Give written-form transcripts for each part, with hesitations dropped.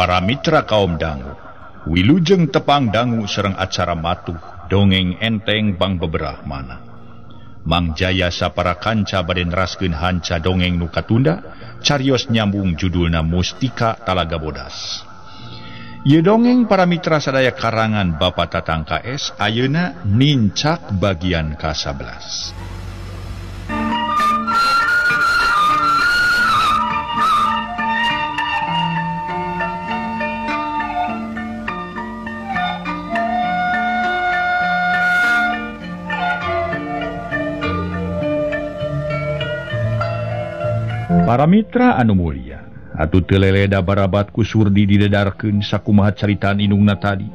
Para mitra kaum dangu, wilujeng tepang dangu sareng acara matuh dongeng enteng bang beberah mana. Mang Jaya sapara kanca bade neraskeun hanca dongeng nu katunda, carios nyambung judulna Mustika Talaga Bodas. Ieu dongeng para mitra sadaya karangan Bapak Tatang KS ayeuna nincak bagian ka-11. Para mitra anu mulia, atuh teu leleda barabat ku Surdi didedarkeun sakumaha caritaan indungna tadi.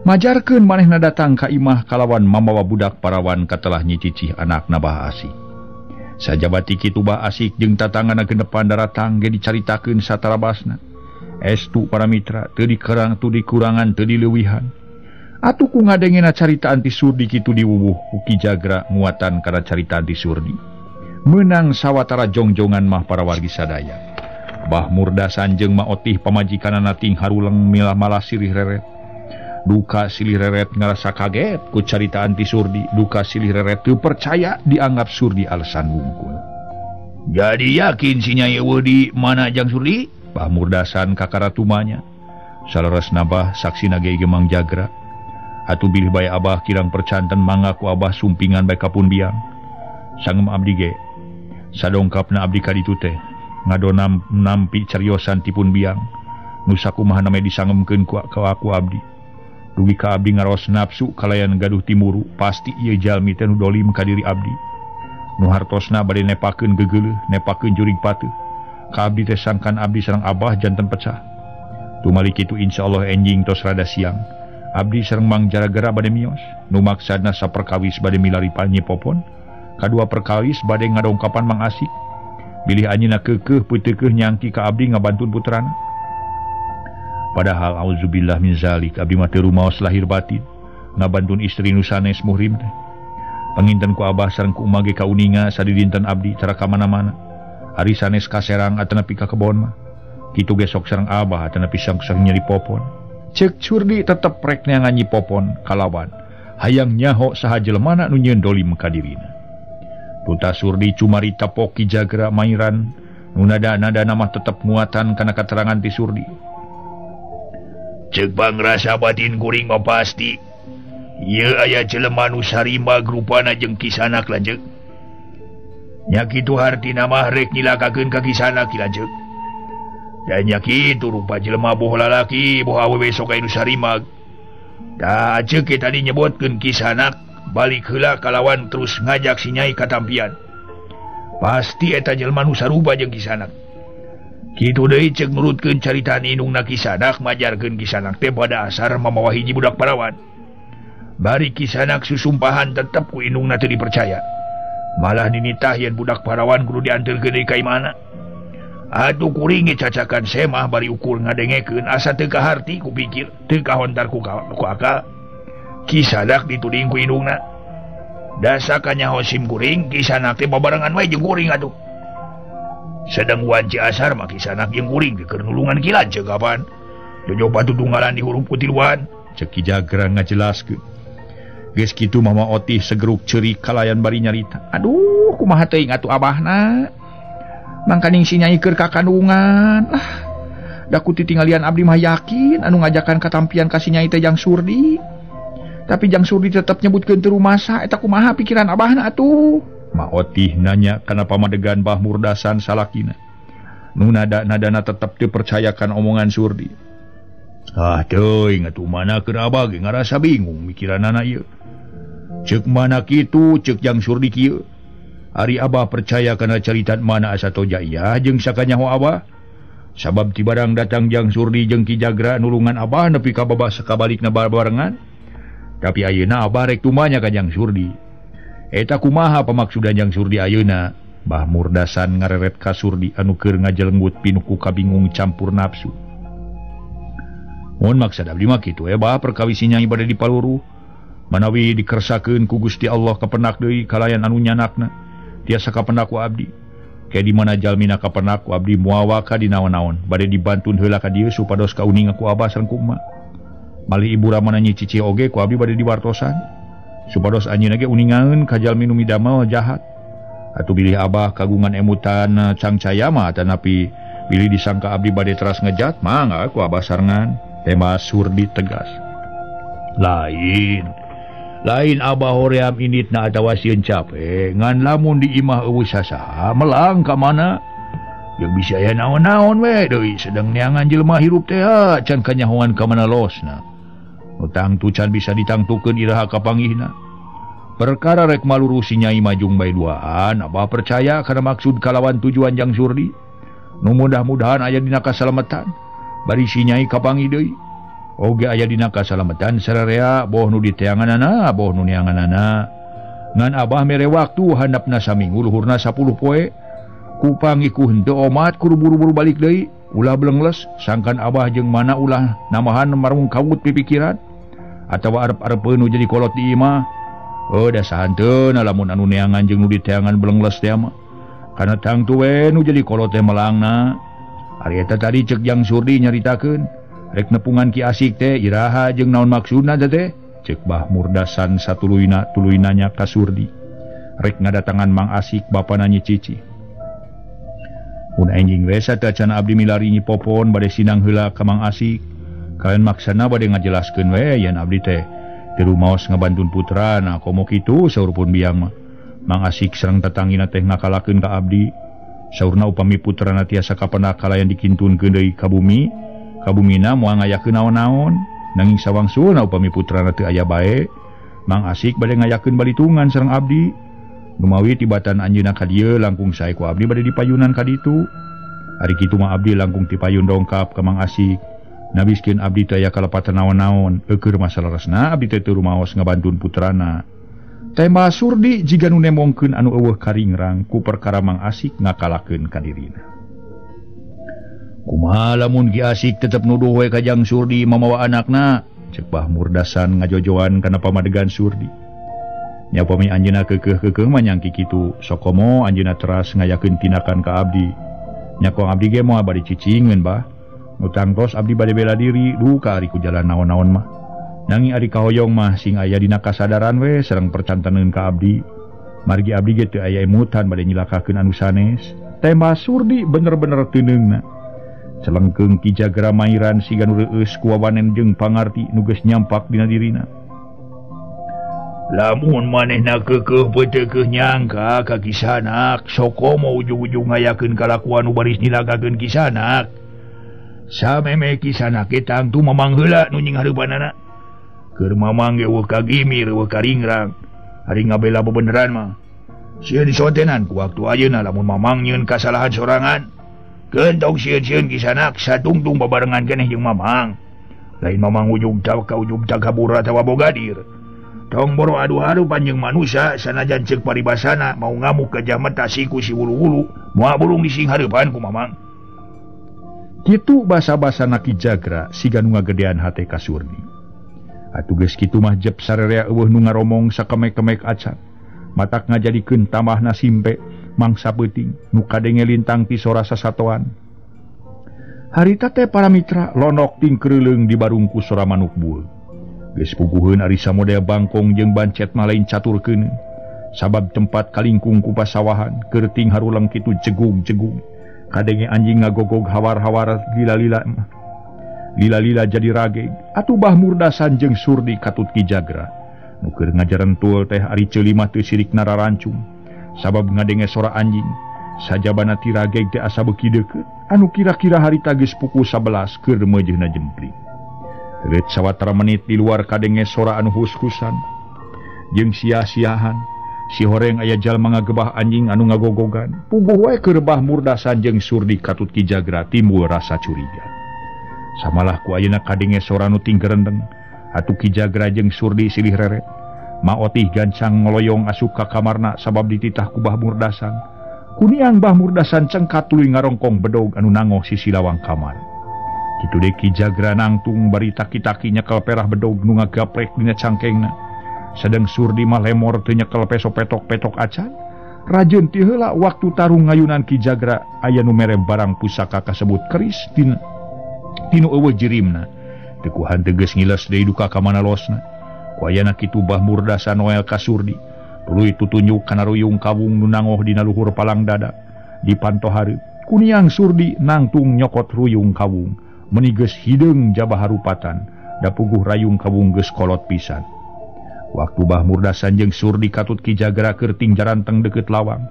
Majarkeun manehna datang ka imah kalawan mamawa budak parawan katelah nyicicih anakna Bah Asik. Sajabati kitu Bah Asik jeung tatangana genepan daratang ge dicaritakeun satarabasna. Estu para mitra teu dikerang teu dikurangan teu dileuwihan. Atuh ku ngadengena caritaan ti Surdi kitu diwuwuh ku Ki Jagra muatan kana caritaan ti Surdi. Menang sawatara jongjongan mah para wargi sadaya. Bah Murdasan jeung Ma Otih pamajikanana ting haruleng milah malah silih reret. Duka silih reret ngarasa kaget ku caritaan ti Surdi, duka silih reret teu percaya dianggap Surdi alasan wungkul. Jadi yakin si Nyai eueuh di mana jang Surdi? Bah Murdasan kakara tumanya. Saleresna bah saksina ge Mang Jagra. Atuh bilih bae abah kirang percanten mangga ku abah sumpingan bae kapun biang. Sangem abdi ge sadongkapna abdi ka ditu teh ngadonam nampi cariosan tipun biang nu sakumaha name disangemkeun ku aku abdi dugi ka abdi ngaros nafsu kalayan gaduh timuru pasti ieu jalmi teh nu dolim ka diri abdi nu hartosna bade nepakeun gegeuleuh nepakeun jurig pateuh ka abdi teh sangkan abdi sareng abah janten pecah tumali kitu insyaallah enjing tos rada siang abdi sareng Mang Jaragera bade mios nu maksadna saperkawis bade milari panyi popon kadua perkawis bade ngadongkapan Mang Asik bilih anjeunna keukeuh peuteukeuh nyangki ka abdi ngabantun putrana padahal auzubillah min zalik abdi mah teu rumaos lahir batin ngabantun istri nu sanes muhrim teh panginten ku abah sareng ku umah ge kauninga sadidinten abdi tara ka mana-mana ari sanes ka Serang atanapi ka kebon mah kitu ge sok sareng abah atanapi sang-sang nyeri popon ceuk Surdi tetep rek neangan Nyi Popon kalawan hayang nyaho saha jelemana nu nyieun dolim ka dirina. Tuta Surdi cumarita poki Jagra mairan nu nada-nada nama tetep muatan kana katerangan ti Surdi. Ceuk pangrasa batin kuring mah pasti ieu aya jelema nu sarimba grupana jeung Kisanak lanceuk. Nya kitu hartina mah rek nyilakakeun ka Kisanak lanceuk. Da nya kitu rupa jelema boh lalaki boh awewe sok aya nu sarimag. Da ceuk tadi nyebutkeun Kisanak balik heula kalawan terus ngajak si Nyai katampian. Pasti eta jelema nu sarupa jeung Kisanak. Kitu deui ceuk nurutkeun caritaan indungna Kisanak majarkeun Kisanak teh pada asar mamawa hiji budak parawan. Bari Kisanak susumpahan tetep ku indungna teu dipercaya. Malah ninitah yen budak parawan kudu dianterkeun deui ka imahna. Atuh kuring ge cacakan semah bari ukur ngadengekeun asa teu kaharti ku pikir, teu kahontar ku akal. Kisanak dituding ku indungna. Dasa kanyaho sim kuring Kisanak teh babarengan wae jeung kuring atuh. Sedang wanci asar mah Kisanak jeung kuring teh keur nulungan ki lanceuk kapan. Jojo batu tunggalan di hurup ku tiluan. Ceuk Ki Jagra ngajelaskeun. Geus kitu Mama Otih segeruk ceurik kalayan bari nyarita. Aduh kumaha teuing atuh abahna. Mangkaning si Nyai keur kakandungan. Ah, da ku titinggalian abdi mah yakin anu ngajakan katampian ka si Nyai teh jang Surdi. Tapi jang Surdi tetep nyebutkeun teu rumasa eta kumaha pikiran abahna atuh. Ma Otih nanya kana pamadegan Bah Murdasan salakina. Nu nada-nadana tetep teu percayakan omongan Surdi. Ah teuing atuh mana keur abah ge ngarasa bingung mikiranana ieu. Ceuk mana kitu ceuk jang Surdi kieu. Ari abah percaya kana caritan mana asa toja iya jeung sakanyaho abah. Sabab ti barang datang jang Surdi jeung Ki Jagra nulungan abah nepi ka babah sakabalikna babarengan. Tapi ayeuna abah rek tumanya ka Jang Surdi. Eta kumaha pamaksudan Jang Surdi ayeuna? Bah Murdasan ngareret ka Surdi anu keur ngajelenggut pinuh ku kabingung campur nafsu. Mun maksad abdi mah kitu we bah perkawis Nyai bade dipaluruh. Manawi dikersakeun ku Gusti Allah kapenak deui kalayan anu nyanakna. Tiasa kapenak ku abdi. Ke di mana jalmina kapenak ku abdi moal waka di naon-naon bade dibantun heula ka dieu supados kauninga ku abah sareng ku emak. Malih ibu ramana Nyi Cici oge ku abdi bade diwartosan supados anjeunna ge uningaeun ka jalmi nu midamel jahat. Atuh bilih abah kagungan emutan cangcaya mah tanapi bilih disangka abdi bade teras ngejat mangga ku abah sarengan. Tema Surdi tegas. Lain abah hoream inditna atawa sieun cape ngan lamun di imah eueuh sasaha melang ka mana jeung bisa aya naon-naon we deui sedeng neangan jelema hirup teh can kanyahoan ka mana losna. Nu tangtu can bisa ditangtukeun iraha kapanggihna. Perkara rek malurusi Nyai Majung bae duaan abah percaya kana maksud kalawan tujuan Jang Surdi. Nu mudah-mudahan aya dina kasalametan bari si Nyai kapanggih deui. Oge aya dina kasalametan sararea boh nu diteanganana boh nu neanganana. Ngan abah mere waktu handapna saminggu luhurna 10 poe. Kupangi ku henteu omat kudu buru-buru balik deui ulah belengles sangkan abah jeung mana ulah namahan marung kawut pipikiran atawa arep-arepeun nu jadi kolot di imah. Oh da sahanteuna lamun anu neangan jeung nu diteangan belengles teh mah. Kana tangtu we nu jadi kolot teh melangna. Ari eta tadi ceuk Jang Surdi nyaritakeun rek nepungan Ki Asik teh iraha jeung naon maksudna teh ceuk Bah Murdasan satuluyna tuluy nanya ka Surdi. Rek ngadatangan Mang Asik bapana Nyi Cici. Mun enjing we sateuacan abdi milari Nyi Popon bade sinang heula ka Mang Asik. Kalian maksana bade ngajelaskeun we yen abdi teh teu rumaos ngabantun putrana komo kitu saur pun biang mah. Mang Asik sareng tatangina teh ngakalakeun ka abdi. Saurna upami putrana tiasa kapendak kalayan dikintunkeun deui ka bumi. Kabumina moal ngayakeun naon-naon nanging sawangsulna upami putrana teu aya bae Mang Asik bade ngayakeun balitungan sareng abdi. Numawi tibatan anjeunna ka dieu langkung sae ku abdi bade dipayunan ka ditu. Ari kitu mah abdi langkung tipayun dongkap ka Mang Asik. Nabiskeun abdi teu aya kalepatan naon-naon eueur masalaresna abdi teh teu rumaos ngabantun putrana. Tema Surdi jiga nu nemongkeun anu eueuh karingrang ku perkara Mang Asik ngakalakeun ka dirina. Kumaha lamun Ki Asik tetep nuduh we ka Jang Surdi mamawa anakna ceuk Bah Murdasan ngajojoan kana pamadegan Surdi. Nya upami anjeunna keukeuh-keukeuh mah nyangki kitu sokomo anjeunna teras ngayakeun tindakan ka abdi. Nya kong abdi ge moal bade cicingeun bah. Nu tangtos abdi bade bela diri duka ari ku jalan naon-naon mah. Nanging ari kahoyong mah sing aya dina kasadaran we sareng percanteneun ka abdi. Margi abdi ge teu aya emutan bade nyilakakeun anu sanes. Tema Surdi bener-bener teuneungna. Celengkeung Ki Jagra mairan siga nu reueus ku wawanen jeung pangarti nu geus nyampak dina dirina. Lamun manehna keukeuh peuteukeuh nyangka ka Kisanak sokomo ujug-ujug ngayakeun kalakuan nu baris nilagakeun Kisanak. Sameme Kisanak ge tangtu mamang heula nu nying hareupanana. Keur mamang ge eueuh kagimir eueuh karingrang. Ari ngabela bebeneran mah. Sieun disotenan ku waktu ayeuna lamun mamang nyieun kasalahan sorangan. Gentong sieun-sieun Kisanak satungtung babarengan keneh jeung mamang. Lain mamang ujug ka ujug takabur atawa bogadir. Tong boro adu-adu panjang manusia sanajan ceuk paribasana mau ngamuk gajah mata siku si wulu-wulu moal bulung dising hareupan ku mamang. Kitu basa-basana Ki Jagra siga nu ngagedean hate ka Surdi. Atuh geus kitu mah jep sarerea eueuh nu ngaromong sakemek-kemek acan. Matak ngajadikeun tambahna simpe mangsa peuting nu kadenge lintang ti sora sasatoan. Harita teh para mitra lonok tingkreuleung di barungku sora manuk bueul. Geus puguheun ari samodel bangkong jeung bancet mah lain caturkeun. Sabab tempat kalingkung ku pasawahan kerting harulang kitu jegung-jegung. Kadenge anjing ngagogog hawar-hawar lila-lila lila-lila jadi rageg. Atuh Bah Murdasan jeung Surdi katut Ki Jagra. Nu keur ngajarentul teh ari ceuli mah teu sirik nararancung. Sabab ngadenge sora anjing sajabana ti rageg teh asa beuki deukeut anu kira-kira harita geus pukul 11 keur meujeuhna jempling. Reuet sawatara menit di luar kadenge sora anu hus-husan jeung sia-siahan. Si horeng aya jalma ngagebah anjing anu ngagogogan. Puguh we keur Bah Murdasan jeung Surdi katut Ki Jagra timbul rasa curiga. Samalah ku ayeuna kadenge sora nu tinggerendeng. Atuh Ki Jagra jeung Surdi silih reret. Maotih gancang ngoloyong asup ka kamarna sabab dititah ku Bah Murdasan. Kuniang Bah Murdasan cengkat tuluy ngarongkong bedog anu nangoh sisi lawang kamar. Kitu deui Ki Jagra nangtung bari taki-taki nyekel perah bedog nu ngagaplek dina cangkengna. Sedang Surdi mah lemor teu nyekel peso petok-petok acan. Rajeun ti heula waktu tarung ngayunan Ki Jagra aya nu mere barang pusaka kasebut keris tinu eueuh jirimna. Teu kuhan teges ngiles deui duka ka mana losna. Ku ayana kitu Bah Murdasan noel ka Surdi. Tuluy tutunjuk kana ruyung kawung nu nangoh dina luhur palang dada. Di panto hareup kuniang Surdi nangtung nyokot ruyung kawung. Meni geus hideung jabah harupatan. Da puguh rayung kawung geus kolot pisan. Waktu Bah Murdasan jeung Surdi katut Ki Jagra keur tingjaranteng deukeut lawang.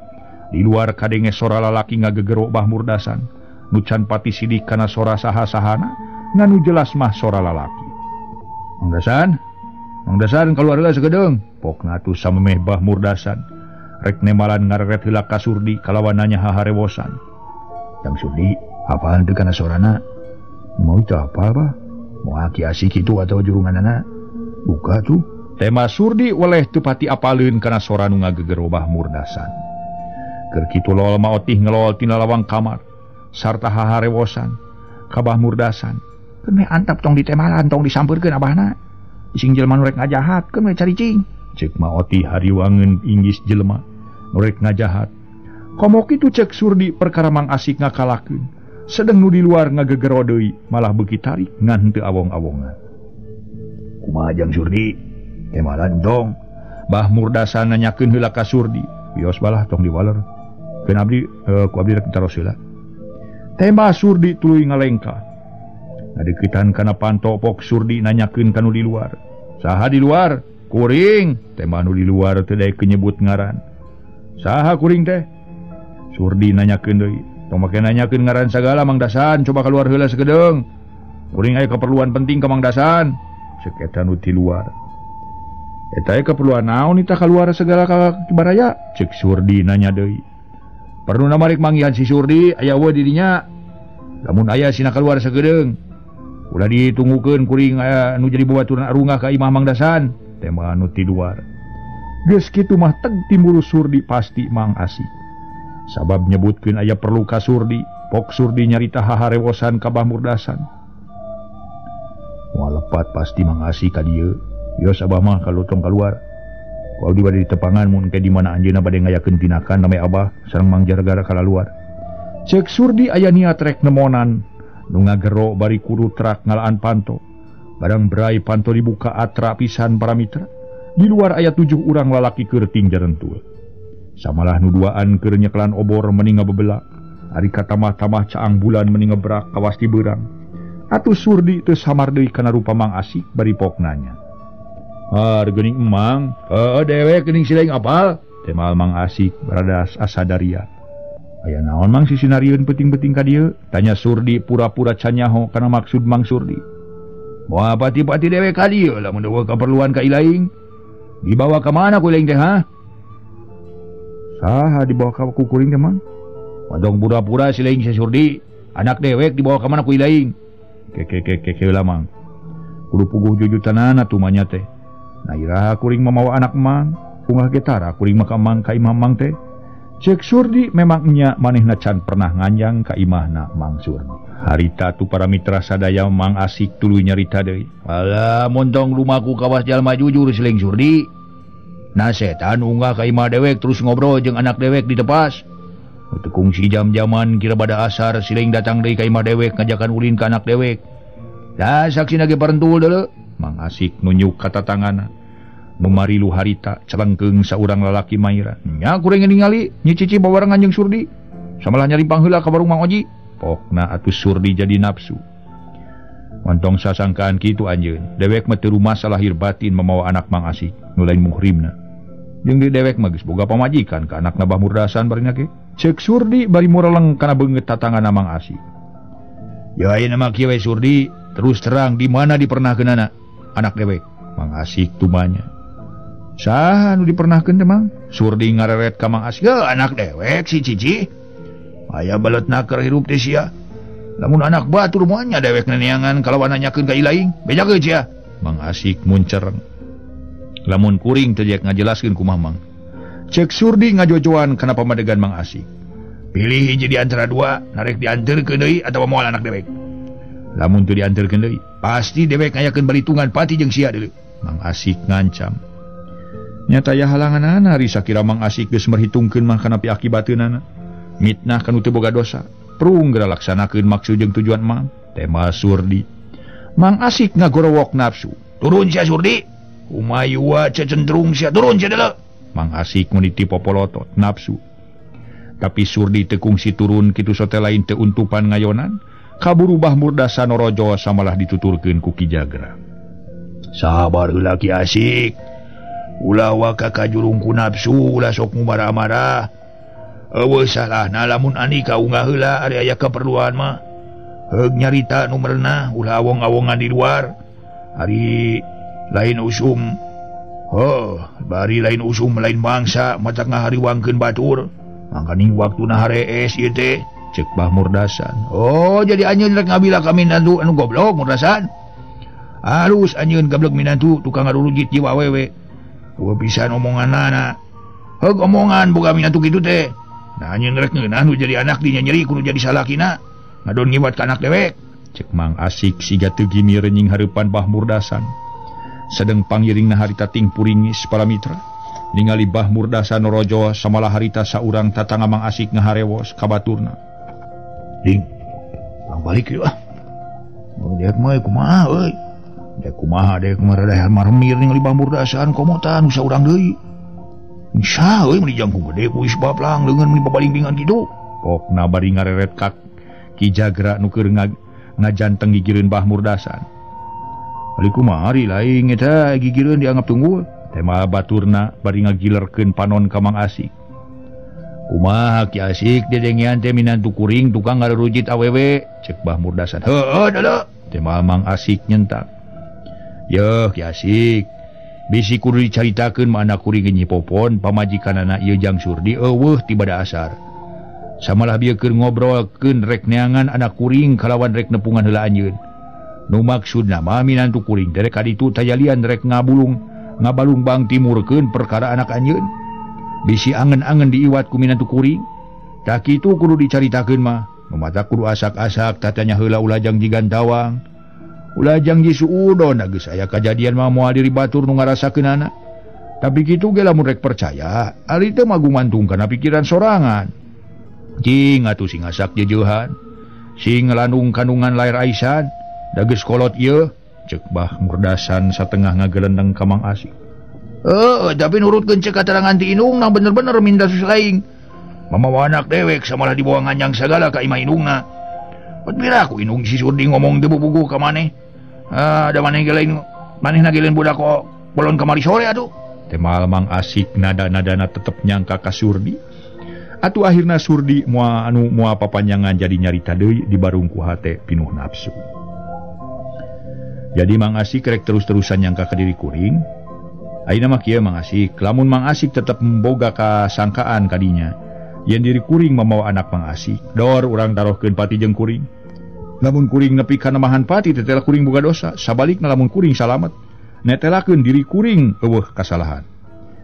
Di luar kadenge sora lalaki ngagegero Bah Murdasan. Nu can pati sidik kana sora saha-sahana, nganu jelas mah sora lalaki. Mang Dasan, Mang Dasan kaluar heula sagedeung. Pokna atuh samemeh Bah Murdasan. Rek nemalan ngareret heula ka Surdi kalawan nanya haharewosan. Jang Surdi, apaan teu kana sorana? Mau itu apa, Bah? Moal Ki Asih kitu atawa jurunganana? Buka tuh. Tema Surdi weleh teu pati apaleun kana sora nu ngagegero Bah Murdasan. Keur kitu lol maotih ngelol tina lawang kamar sarta haharewosan ka Bah Murdasan. Keun we antap tong ditemalan tong disampeurkeun abahna. Ising jelema nu rek ngajahat keun we caricing. Ceuk maotih hariwangeun inggis jelema nu rek ngajahat. Komo kitu ceuk Surdi perkara Mang Asik ngakalakeun. Sedeng nu di luar ngagegero deui malah beuki tarik ngan teu awong-awongan. Kumaha jang Surdi? Temalan dong. Bah Murdasan nanyakeun heula ka Surdi. Wios balah tong diwaler. Keun abdi ku abdi rek taros heula. Tema Surdi tuluy ngalengkah. Ngadeuketan kana panto pok Surdi nanyakeun ka nu di luar. Saha di luar? Kuring. Tema nu di luar teu daek nyebut ngaran. Saha kuring teh? Surdi nanyakeun deui. Tong make nanyakeun ngaran sagala Mang Dasan, coba keluar heula sagedeung. Kuring aya keperluan penting ka Mang Dasan. Ceuk eta nu di luar. Eta aya keperluan naon itah kaluar segala ka baraya? Ceuk Surdi nanya deui. Perlu marik manggihan si Surdi aya eueuh di dinya. Lamun aya sina kaluar sagedeung. Ulah ditunggukeun kuring aya nu jadi babaturan arungah ka imah Mang Dasan. Tema nu ti luar. Geus kitu mah teg timbul Surdi pasti Mang Asih. Sabab nyebutkeun aya perlu ka Surdi, pok Surdi nyarita haharewosan ka Bah Murdasan. Moal lepat pasti Mang Asih ka dieu. Yos abah mah kalau tong keluar. Ku abdi bade ditepangan mun ke di mana anjeunna bade ngayakeun tinakan name abah sareng Mang Jaragara kalaluar. Ceuk Surdi aya niat rek nemonan nu ngagero bari kudu trak ngalaan panto. Barang berai panto dibuka atra pisan para mitra. Di luar aya 7 urang lalaki keur tingjarentul. Samalah nu duaan keur nyekelan obor meni ngabebela. Ari katamah-tamah caang bulan meni ngebrak kawas ti beurang. Atuh Surdi teu samar deui kana rupa Mang Asik bari pok nanya. Har geuning emang, heueuh dewek geuning si laing apal? Temal Mang Asik baradas asadaria. Aya naon Mang sisinarieun peuting-peuting ka dieu? Tanya Surdi pura-pura canyaho kana maksud Mang Surdi. Moal pati-pati dewek ka dieu lamun eueuh kaperluan ka ilaing. Dibawa ka mana ku ilaing teh ha? Saha dibawa ka ku kuring teh Mang? Wadong pura-pura si laing si Surdi, anak dewek dibawa ka mana ku ilaing? Keke heula Mang. Kudu puguh jujutanana tumanya teh. Nah iraha kuring mamawa anak mang, ungah getara kuring maka mang ka imah mang teh. Ceuk Surdi memang nya manehna can pernah nganjang ka imahna Mang Surdi. Harita tu para mitra sadaya Mang Asik tuluy nyarita deui. Alah montong lumaku kawas jalma jujur siling Surdi. Nah setan unggah ka imah dewek terus ngobrol jeung anak dewek di tepas. Teu kungsi jam-jaman kira bada asar siling datang deui ka imah dewek ngajakan ulin ka anak dewek. Dah saksina ge parentul deuleu. Mang Asik nunjuk ka tatangana. Memarilu harita celengkeung saurang lalaki maira. Nya kuring ningali nyi Cici babarengan jeung Surdi. Samalah nyarimpang heula ka warung Mang Oji. Pokna atuh Surdi jadi nafsu. Montong sasangkaan kitu anjeun. Dewek mah teu rumasa lahir batin mamawa anak Mang Asik nu lain muhrimna. Jeung di dewek mah geus boga pamajikan ka anakna Bah Murdasan barina ge. Ceuk Surdi bari mureleng kana beungeut tatangana Mang Asik. Ya ayeuna mah kieu we Surdi, terus terang di mana dipernahkeunana anak dewek? Mang Asik tumanya. Saha nu dipernahkeun teh Mang? Surdi ngareret ka Mang Asik. Heuh anak dewek si Cici. Aya beletna keur hirup teh sia. Lamun anak batur moal nya dewek neneangan kalawan nanyakeun ka ilaing. Bejakeun sia. Mang Asik muncereng. Lamun kuring teu jek ngajelaskeun kumaha Mang. Ceuk Surdi ngajojoan kana pamadegan Mang Asik. Pilih hiji di antara dua, narek dianterkeun deui atawa moal anak dewek. Lamun teu dianterkeun deui, pasti dewek ngayakeun balitungan pati jeung sia deui. Mang Asik ngancam. Nyata aya halanganana ari sakira Mang Asik geus merhitungkeun mah kana piakibateunana. Mitnah kanu teu boga dosa. Prung geura laksanakeun maksud jeung tujuan Mang. Tema Surdi. Mang Asik ngagorowok nafsu. Turun sia Surdi. Kumayua cecentrung sia turun sia deuleu. Mang Asik meniti popolotot nafsu. Tapi Surdi teu kungsi turun kitu sote lain teu untupan ngayonan. Kaburu Bah Murdasan Norojo samalah dituturkeun ku Ki Jagra. Sabar heula Ki Asik. Ulah waka kajurung ku nafsu, ulah sok marah-marah. Eueuh salahna lamun ani kaunggah heula ari aya keperluan mah. Heug nyarita nu merenah, ulah awong-awongan di luar. Ari lain usum. Heuh, bari lain usum lain bangsa matak ngahariwangkeun batur. Mangkaning waktuna harees ieu teh. Cek Bah Murdasan. Oh, jadi anjeun rek ngabila ka minantu anu goblok Murdasan. Halus anjeun goblok minantu tukang ngarurujit jiwa awewe. Eueuh pisan omonganana. Heug omongan boga minantu kitu teh. Nah anjeun rek ngeunah nu jadi anak dinyeri kudu jadi salakina. Ngadon ngiwat ka anak dewek. Cek Mang Asik siga teu gimir nying hareupan Bah Murdasan. Sedeng pangiringna harita ting puringis para mitra. Ningali Bah Murdasan Norojo samalah harita saurang tatangga Mang Asik ngaharewos ka baturna. Ding, lang balik yuk ah. Dek mah kumaha euy. Dek kumaha dek mah rada marmir ningali Bah Murdasan komotan usaha urang deui. Insya euy meuni jangkung gede ku isbab lang leungeun meuni babalimbingan kitu. Pokna bari ngareret ka Ki Jagra nu keur ngajanteng gigireun Bah Murdasan. Ari kumaha ari lain eta gigireun dianggap tunggul. Tema baturna bari ngagilerkeun panon ka Mang Asik. Kumaha Ki Asik dedengean teh minantu kuring tukang ngarurujit awewe cek Bah Murdasan. Heueuh deuleu. Tema Mang Asik nyentak. Yeuh Ki Asik, bisi kudu dicaritakeun mah anak kuring ge nyipopon pamajikanana ieu Jang Surdi eueuh ti bada asar. Samalah bieu keur ngobrolkeun rek neangan anak kuring kalawan rek nepungan heula anjeun. Nu maksudna mah minantu kuring teh rek ka ditu tajalian rek ngabulung ngabalung bang timurkeun perkara anak anjeun. Bisi angen-angen diiwat ku minantu kuring. Tak kitu kudu dicaritakeun mah. Nu mata kudu asak-asak tatanya heula ulajang jigantawang. Ulajang ji suudon geus aya kajadian mah moal diri batur nu ngarasakeunana. Tapi kitu ge lamun rek percaya, ari teh mah gumantung kana pikiran sorangan. Cing atuh sing asak jejeuhan. Sing landung kandungan lair aisan, da geus kolot ieu, cek Bah Murdasan satengah ngagelendeng ka Mang Asik. Tapi nurutkeun cek katerangan ti indungna bener-bener minta susu aing. Mamawa anak dewek samalah dibawa nganyang sagala ka imah indungna. Pat pira ku indung si Surdi ngomong teu bubuguh ka maneh. Ah, da maneh ge lain manehna ge lain budak kok bolon kamari sore atuh. Temal Mang Asik nada-nadana tetep nyangka ka Surdi. Atuh akhirna Surdi moal anu moal papanjangan jadi nyarita deui di barung ku hate pinuh nafsu. Jadi Mang Asik rek terus-terusan nyangka ka diri kuring. Ayeuna mah kieu Mang Asik, lamun Mang Asik tetep memboga kasangkaan kadinya. Yen diri kuring mamawa anak Mang Asik, dor urang tarohkeun pati jeung kuring. Lamun kuring nepi ka nemahan pati tetela kuring boga dosa, sabalikna lamun kuring salamet, netelakeun diri kuring eueuh kasalahan.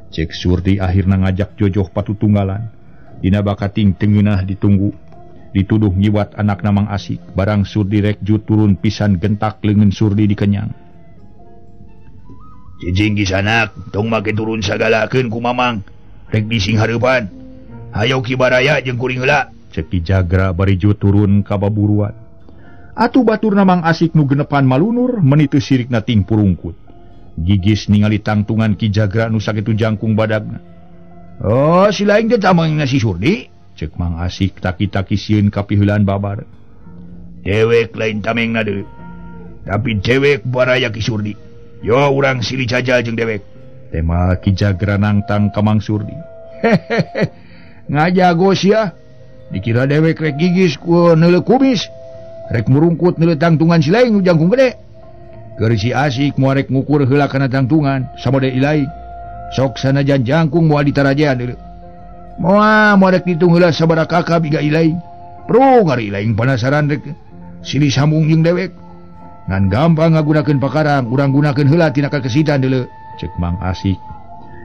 Cek Surdi akhirna ngajak jojoh patutunggalan. Dina bakating tengeunah ditunggu, dituduh ngiwat anakna Mang Asik, barang Surdi rek jut turun pisan gentak leungeun Surdi dikenyang. Cicing kisanak, tong make turun sagalakeun ku mamang, rek dising hareupan. Hayo Ki Baraya jeung kuring heula. Cek Ki Jagra bari jut turun ka baburuan. Atuh baturna Mang Asik nu genepan malunur meni teu sirikna ting purungkut. Gigis ningali tangtungan Ki Jagra nu sakitu jangkung badagna. Oh, si lain teh tamangna si Surdi. Cek Mang Asik taki-taki sieun kapiheulaan babar. Dewek lain tamengna deui. Tapi dewek baraya Ki Surdi. Yo urang silih jajal jeung dewek. Tema Ki Jagra nangtang ka Mang Surdi. Hehehe. Ngajago sia. Dikira dewek rek gigis ku neuleuh kumis. Rek murungkut neuleuh tangtungan si lain nu jangkung gede. Keur si Asik moal rek ngukur heula kana tangtungan samode ilaing. Sok sanajan jangkung moal ditarajean deuleu. Moal moal rek ditung heula sabaraha kakap iga ilaing. Prung ari ilaing panasaran rek silih sambung jeung dewek. Ngan gampang ngagunakeun pakarang, urang gunakeun heula tina kakesitan deuleu. Cek Mang Asik.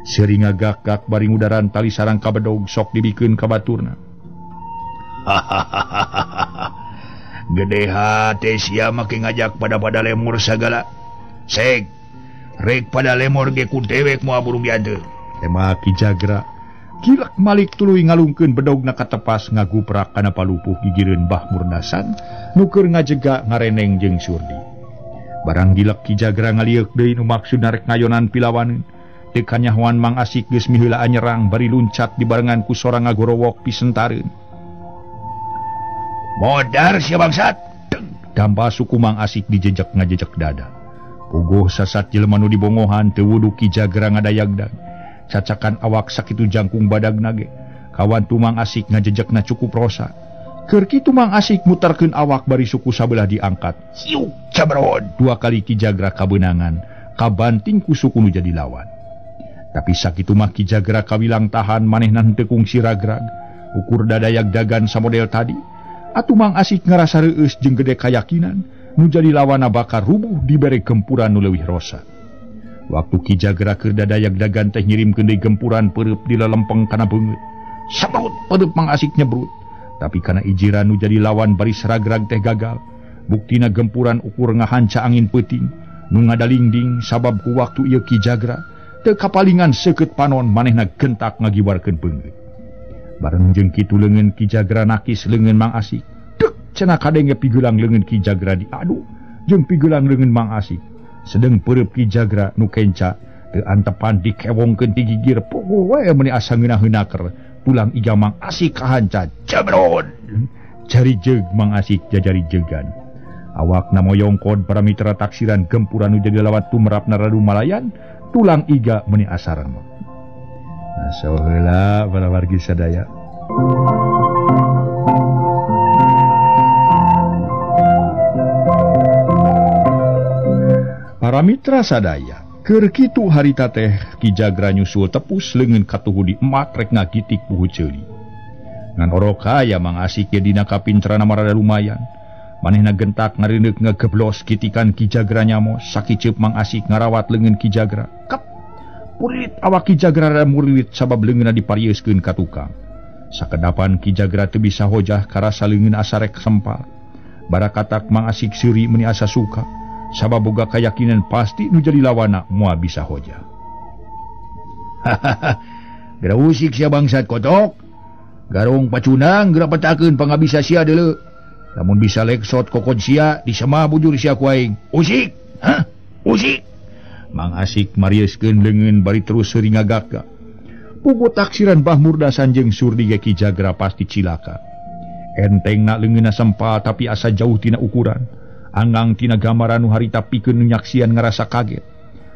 Seuri ngagak-gak bari ngudaran tali sarang kabedog sok dibikeun ka baturna. Gede hate sia make ngajak pada-pada lemur sagala. Seg rek pada lemur ge ku dewek moal burung dianteur. Tema Ki Jagra gilak malik tuluy ngalungkeun bedogna katepas ngaguprak kana palupuh gigireun Bah Murdasan nu keur ngajega ngareneng jeung Surdi. Barang gilak Ki Jagra ngalieuk deui nu maksudna rek ngayonan pilawaneun. Teu kanyahoan Mang Asik geus miheulaan nyerang bari luncat dibarengan ku sora ngagorowok pisentareun. Modar sia bangsat. Dampa suku Mang Asik dijejek ngajejek dada. Puguh sasat jelema nu dibongohan teu wudu Ki Jagra ngadayagdag. Cacakan awak sakitu jangkung badag nage. Kawan Mang Asik ngajejekna cukup rosa. Keur kitu Mang Asik muterkeun awak bari suku sabelah diangkat. Siuk cabrod. Dua kali Ki Jagra kabeunangan, kabanting ku suku nu jadi lawan. Tapi sakitu mah Ki Jagra kawilang tahan manehna henteu kungsi ragrag. Ukur dadayagdagan samodel tadi. Atuh Mang Asik ngarasa reueus jeung gede kayakinan nu jadi lawanna bakal rubuh dibere gempuran nu leuwih rosa. Waktu Ki Jagra keur dadayagdagan teh ngirimkeun deui gempuran peureub di lelempeng kana beungeut. Sabrut peureub Mang Asik nyebrut. Tapi kana ijiran nu jadi lawan baris ragrag teh gagal. Buktina gempuran ukur ngahanca angin peuting nu ngadalingding sabab ku waktu ieu Ki Jagra teu kapalingan seukeut panon manehna gentak ngagiwarkeun beungeut. Bareng jeung kitu leungeun Ki Jagra nakis leungeun Mang Asik. Dek cenah kadenge pigeulang leungeun Ki Jagra diadu jeung pigeulang leungeun Mang Asik. Sedeng peureub Ki Jagra nu kenca teu antepan dikewongkeun ti gigir poho we meuni asa ngeunaheun tulang iga Mang Asik kahanca jebrod. Jari jeug Mang Asik jajari jegan. Awakna moyongkod para mitra taksiran gempuran nu jadi lawat tumerapna radu malayan tulang iga meuni asa remeg. Nah, saheula para wargi sadaya. Para mitra sadaya, keur kitu harita teh Ki Jagra nyusul tepus leungeun katuhu di emak rek ngagitik puhu ceuli. Ngan oroka ya Mang Asik ge dina kapintrana marada lumayan. Manehna gentak ngareundeuk ngageblos kitikan Ki Jagra nyamos, sakiceup Mang Asik ngarawat leungeun Ki Jagra. Kep. Purit awak Ki Jagra rada muriwit sabab leungeunna diparieuskeun ka tukang. Sakedapan Ki Jagra teu bisa hojah karasa leungeun asa rek sempal. Barakatak Mang Asik seuri meuni asa suka. Sabab boga kayakinan pasti nu jadi lawana moal bisa hojah. Hahaha, geura usik sia bangsat kotok. Garong pacundang geura petakeun pangabisa sia deuleu. Lamun bisa leksot kokon sia disemah bujur sia ku aing. Usik, hah? Usik. Mang Asik marieuskeun leungeun bari terus seuri ngagagak. Puguh taksiran Bah Murdasan jeung Surdi ge Ki Jagra pasti cilaka. Entengna leungeunna sempal tapi asa jauh tina ukuran. Anggang tina gambaran nu harita pikeun nu nyaksian ngarasa kaget.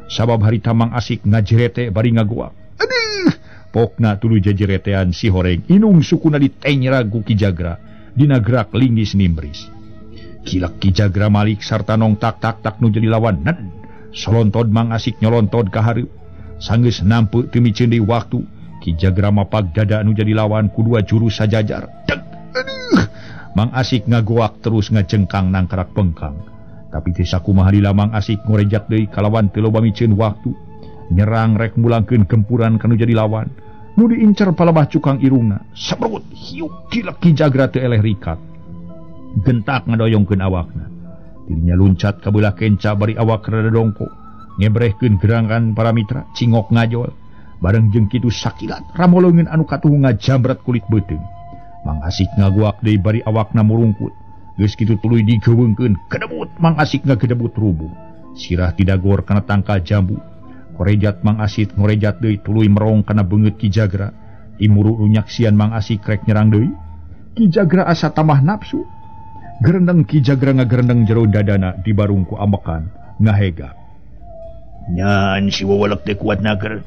Sabab harita Mang Asik ngajerete bari ngagoak. Aduh, pokna tuluy jajeretean si horeng inung sukuna ditenyra ku Ki Jagra dina gerak linggis nimbris. Kilak Ki Jagra malik sarta nong tak tak tak nu jadi lawan. Ned solontod Mang Asik nyolontod ka hareup. Sanggeus nampe teu miceun deui waktu. Ki Jagra mapag dada nu jadi lawan ku dua jurus sajajar. Deg, aduh. Mang Asik ngagoak terus ngajengkang nangkarak pengkang. Tapi teu sakumaha lila Mang Asik ngorejat deui kalawan teu loba miceun waktu. Nyerang rek mulangkeun gempuran kanu jadi lawan. Nu diincer palebah cukang irungna. Sabrut hiuk kilek Ki Jagra teu eleh rikat. Gentak ngadoyongkeun awakna. Dirinya luncat ka beulah kenca bari awak rada dongko. Ngebrehkeun gerangan para mitra cingok ngajol. Bareng jeung kitu sakilat ramolongeun anu katuhu ngajambret kulit beuteung. Mang Asik ngaguak deui bari awakna murungkut. Geus kitu tuluy digeuweungkeun, gedebut Mang Asik ngagedebut rubuh. Sirah tidagor kana tangkal jambu. Korejat Mang Asik ngorejat deui tuluy merong kana beungeut Ki Jagra. Imuru nu nyaksian Mang Asik rek nyerang deui. Ki Jagra asa tamah nafsu. Gerendeng Ki Jagra ngagerendeng jero dadana dibarung ku ambekan ngahega. Nyan si wewelek teh kuat naker.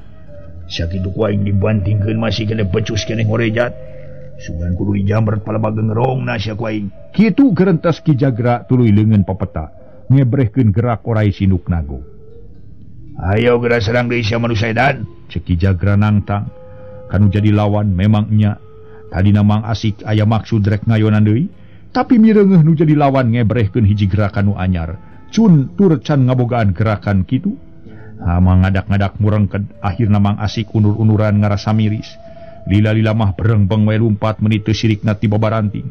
Sakitu ku aing dibantingkeun masih kena becus keneh ngorejat. Sugan kudu dijamret palebah gengerongna sia ku aing. Kitu gerentes Ki Jagra tuluy leungeun pepeta ngebrehkeun gerak orai sinduk nago. Ayo geura serang deui sia manusia edan, ceuk Ki Jagra nangtang. Kanu jadi lawan memang nya. Tadina Mang Asik aya maksud rek ngayonan deui, tapi mireungeuh nu jadi lawan ngebrehkeun hiji gerakan nu anyar. Cun tur can ngabogaan gerakan kitu. Ha mangadak-ngadak murengked akhirna Mang Asik unur-unuran ngarasa miris. Lila-lila mah berengbeng we lumpat meuni teu sirikna ti babaranting.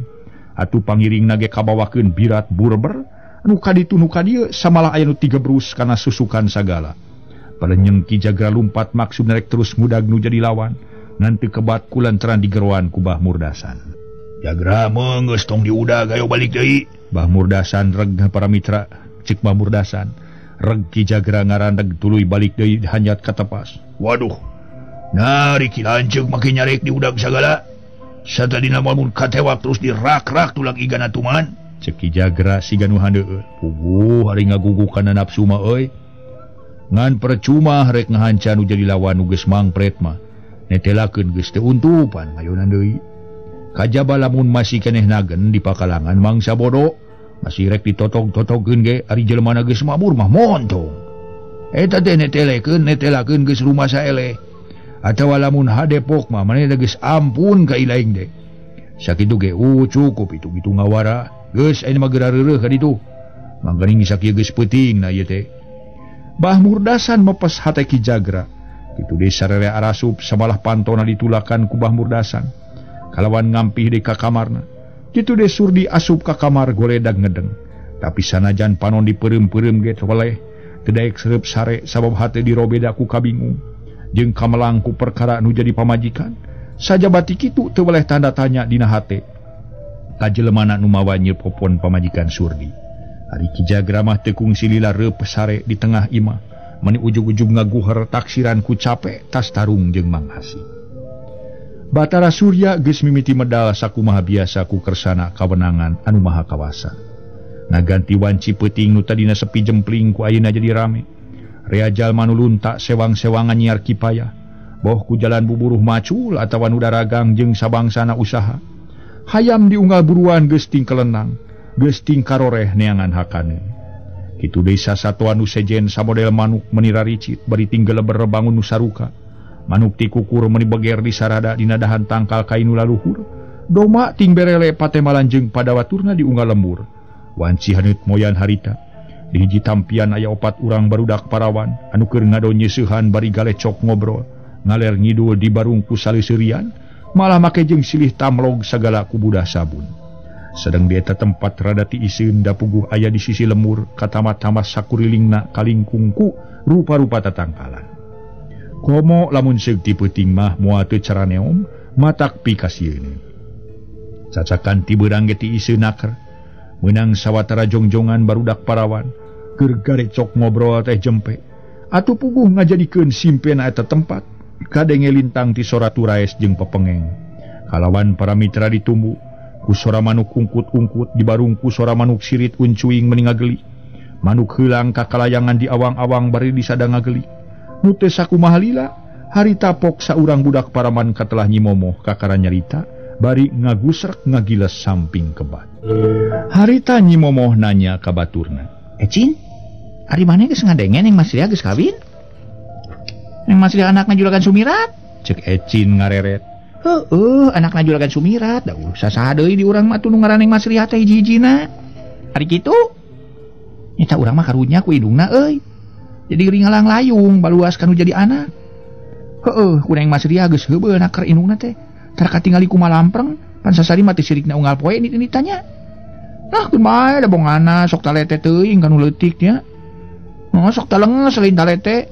Atuh pangiringna ge kabawakeun birat burber, nu kaditu nu kadieu samalah aya nu tigebrus kana susukan sagala. Palenyeng Ki Jagra lumpat maksud nerek terus ngudag nu jadi lawan. Ngan teu kebat ku lantaran digeroan ku Bah Murdasan. Jagra mah geus tong diudag ayo balik deui. Bah Murdasan reg para mitra cek Bah Murdasan. Reg Ki Jagra ngarandeg tuluy balik deui hanyat ka tepas. Waduh. Nah Riki lanceuk make nyarek diudag sagala. Satadina mun katewak terus dirak-rak tulang igana tuman. Cek Ki Jagra siga nu handeueul. Puguh ari ngagugu kana nafsu mah euy. Ngan percuma rek ngahanca nu jadi lawan nu geus mangpret mah. Netelakeun geus teu untupan ngayonan deui. Kajaba lamun masih keneh nagen di pakalangan mangsa bodoh, masih rek ditotog-totogeun ge ari jelema geus mabur mah montong. Eta teh netelekeun netelakeun geus rumah saeleh. Atawa lamun hadepok mah manehna geus ampun ka ilaing de. Sakitu ge cukup itu gitu ngawara. Geus ayeuna mah geura reureuh ka ditu. Mangganing sakieu geus peuting na ieu teh. Bah Murdasan mepes hate Ki Jagra. Kitu deui sarere arasup samalah pantona ditulakan ku Bah Murdasan. Kalawan ngampih deui ka kamarna. Kitu deui Surdi asup ka kamar goledag ngedeng. Tapi sanajan panon dipeureum-peureum ge teu teu daek sereup sare sabab hate dirobeda ku kabingung. Jeung kamelang ku perkara nu jadi pamajikan. Sajabati kitu teu weleh tanda tanya dina hate. Ka jelemana nu mawa nyepopon pamajikan Surdi. Ari Ki Jagra mah teu kungsi lila reup sare di tengah imah. Meni ujug-ujug ngaguher taksiran ku capek tas tarung jeung Mang Hasi. Batara Surya geus mimiti medal sakumaha biasa ku kersana kawenangan anu maha kawasa. Ngaganti wanci peuting nu tadina sepi jempling ku ayeuna jadi rame. Rea jalma nu lunta sewang-sewangan nyiar kipayah. Boh ku jalan buburuh macul atawa nu daragang jeung sabangsana usaha. Hayam diunggal buruan geus tingkelenang, geus tingkaroreh neangan hakaneun. Kitu deui sasatoan nu sejen samodel manuk meni raricit bari tinggeleber bangun nu saruka. Manuk ti kukur meni beger di sarada dina dahan tangkal kainu laluhur. Doma ting berele patemalan jeung padawaturna diunggal lembur. Wanci haneut moyan harita. Di hiji tampian aya opat urang barudak parawan anu keur ngado nyeuseuhan bari galecok ngobrol. Ngaler ngidul di barungku saleseurian, malah make jeung silih tamlog sagala ku budah sabun. Sedang di eta tempat rada tiiseun da puguh aya di sisi lemur katamat-tamat sakurilingna kalingkungku rupa-rupa tatangkalan. Komo lamun seug ti peuting mah moal teu caraneom matak pikasieun. Cacakan ti beurang ge tiiseun naker. Meunang sawatara jongjongan barudak parawan keur garecok ngobrol teh jempe. Atuh puguh ngajadikeun simpena eta tempat kadenge lintang ti sora turaes jeung pepengeng. Kalawan para mitra ditumbu ku sora manuk ungkut-ungkut di barungku sora manuk sirit uncuing meni ngageli. Manuk heulang ka kalayangan di awang-awang bari disada ngageli. Nu teu sakumaha lila harita pok saurang budak paraman katelah Nyi Momoh kakara nyarita bari ngagusrek ngagiles samping kebat. Harita Nyi Momoh nanya ka baturna. Ecin, ari maneh geus ngadenge Neng Masriah geus kawin? Neng Masriah anakna juragan Sumirat? Cek Ecin ngareret. Heueuh, anakna juragan Sumirat. Da sasaha deui di urang mah atuh nu ngaran Neng Masriah teh hiji-hijina. Ari kitu? Nyata urang mah karunya ku indungna euy. Jadi geuring ngalang layung baluas kanu jadi anak. Heueuh, ku Neng Masriah geus heubeul naker indungna teh. Tara katingali kumalampreng, pan sasari mah teh sirikna unggal poe nit-nitanya. Nah, keun bae da bongana sok talete teuing kanu leutik nya. Oh, sok talenges lain talete.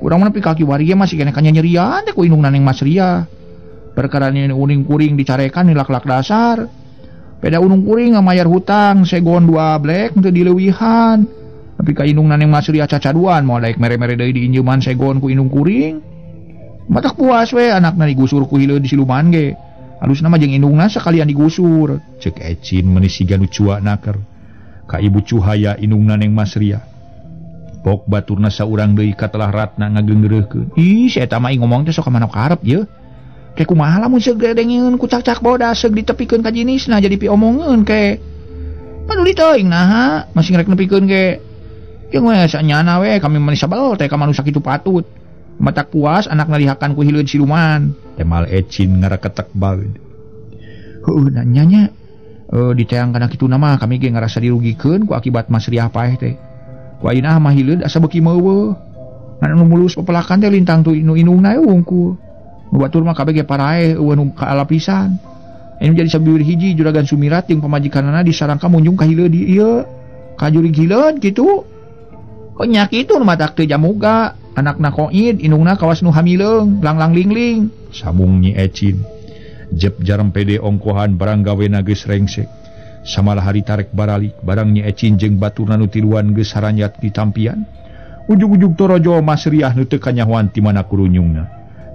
Urang mah nepi ka kiwari ge masih keneh kanyanyerian teh ku indungna Neng Masriah. Perkara ini uning kuring dicarekan nilak-lak dasar. Beda unung kuring ngamayar hutang segon 2 blek teu dileuwihan. Tapi ka indungna Neng Masriah cacaduan moal daek mere-mere deui diinjeuman segon ku indung kuring. Matak puas we anakna digusur ku hileud di siluman ge. Alusna mah jeung indungna sakalian digusur. Cek Ecin meuni siga nu cua naker. Ka ibu Cuhaya indungna Neng Masriah. Pok baturna saurang deui katelah Ratna ngageungreuhkeun. Ih, si eta mah ngomong teh sok ka mana karep ye. Ke kumaha lamun seug dengeun ku cak-cak bodas seug ditepikeun ka jinisna jadi piomongeun ke. Paduli teuing naha masih ngrek nepikeun ge. Jeung we sanyana we kami mah sabel teh ka manusia kitu patut. Matak puas anakna dihakan ku hileud siluman. Temal Ecin ngaraketek baeud. Heueuh nanya diteang kana kitu mah kami ge ngarasa dirugikeun ku akibat Masriah paeh teh. Ku ayeuna mah hileud asa beuki meuweuh. Ngan anu mulus pepelakan teh lintang tu inu inungna we wungkul. Nu batur mah kabeh ge paraeh eueuh nu kaalapisan. Anu jadi sabieur hiji juragan Sumirat jeung pamajikanana disarangka munjung ka hileud di ieu. Ka jurig hileud kitu. Kok nya kitu nu matak teu jamuga. Anakna Koid indungna kawas nu hamileung langlang lingling. Sambung Nyi Ecin. Jep jarem pede ongkohan barang gawena geus rengsek. Samalah hari tarek baralik barang Nyi Ecin jeung baturna nu tiluan geus haranyat ditampian. Ujug-ujug torojo Masriah nu teu kanyahoan ti mana kurunyungna.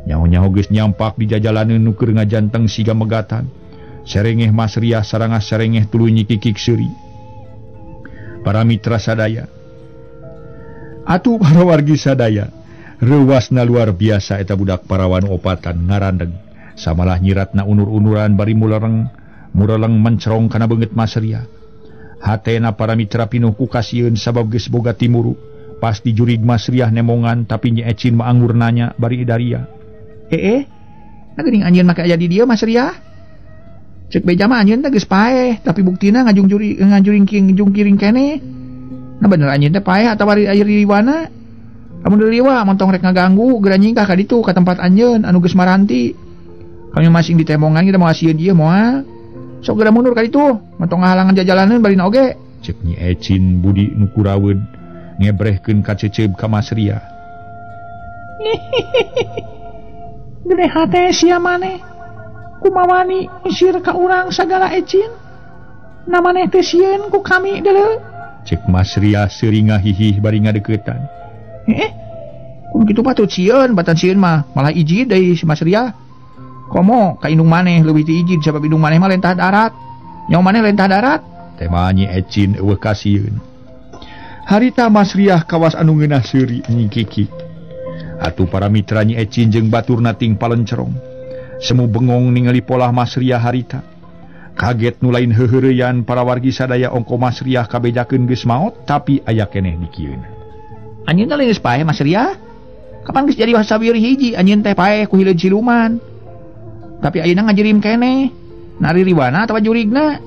Nyaho-nyaho geus nyampak di jajalaneun nu keur ngajanteng siga megatan. Serengeh Masriah sarangah serengeh tuluy nyikikik seuri. Para mitra sadaya, atuh para wargi sadaya, reuwasna luar biasa eta budak parawan opatan ngarandeg. Samalah nyiratna unur-unuran bari mulereng, mureleng mencerong kana beungeut Masriah. Hatena para mitra pinuh ku kasieun sabab geus boga timuru. Pasti jurig Masriah nemongan tapi Nyi Ecin mah anggur nanya bari idaria. Nah geuning anjeun make aya di dieu Masriah. Cek beja mah anjeun teh geus paeh, tapi buktina ngajuring jungkiring keneh. Nah bener anjeun teh paeh atawa aya riwana. Lamun riwa montong rek ngaganggu geura nyingkah ka ditu ka tempat anjeun anu geus maranti. Kami masing ditemongan kita moal sieun ieu moal. Sok geura mundur ka ditu, montong ngahalangan jajalaneun barina oge. Cek Nyi Ecin budi nu kuraweun ngebrehkeun ka ceceub ka Masriah. Gede hate sia maneh. Kumawani sir ka urang sagala ecin. Na maneh teh sieun ku kami deuleu. Cek Masriah seuri ngahihih bari ngadeukeutan. Kun kitu patut sieun, batan sieun mah malah ijid deui si Masriah. Komo ka indung maneh leuwih ti ijid sabab indung maneh mah lentah darat. Nyawa maneh lentah darat. Tema Nyi Ecin eueuh kasieun. Harita Masriah kawas anu ngeunah seuri nyingkiki. Atuh para mitra Nyi Ecin jeung baturna ting palencerong. Semu bengong ningali polah Masriah harita. Kaget nu lain heuheureyan para wargi sadaya ongko Masriah kabejakeun geus maot tapi aya keneh dikieun. Anjeun teh geus paeh Masriah? Kapan geus jadi wasawir hiji anjeun teh paeh ku hileud siluman. Tapi ayeuna ngajirim keneh. Nari riwana atawa jurigna.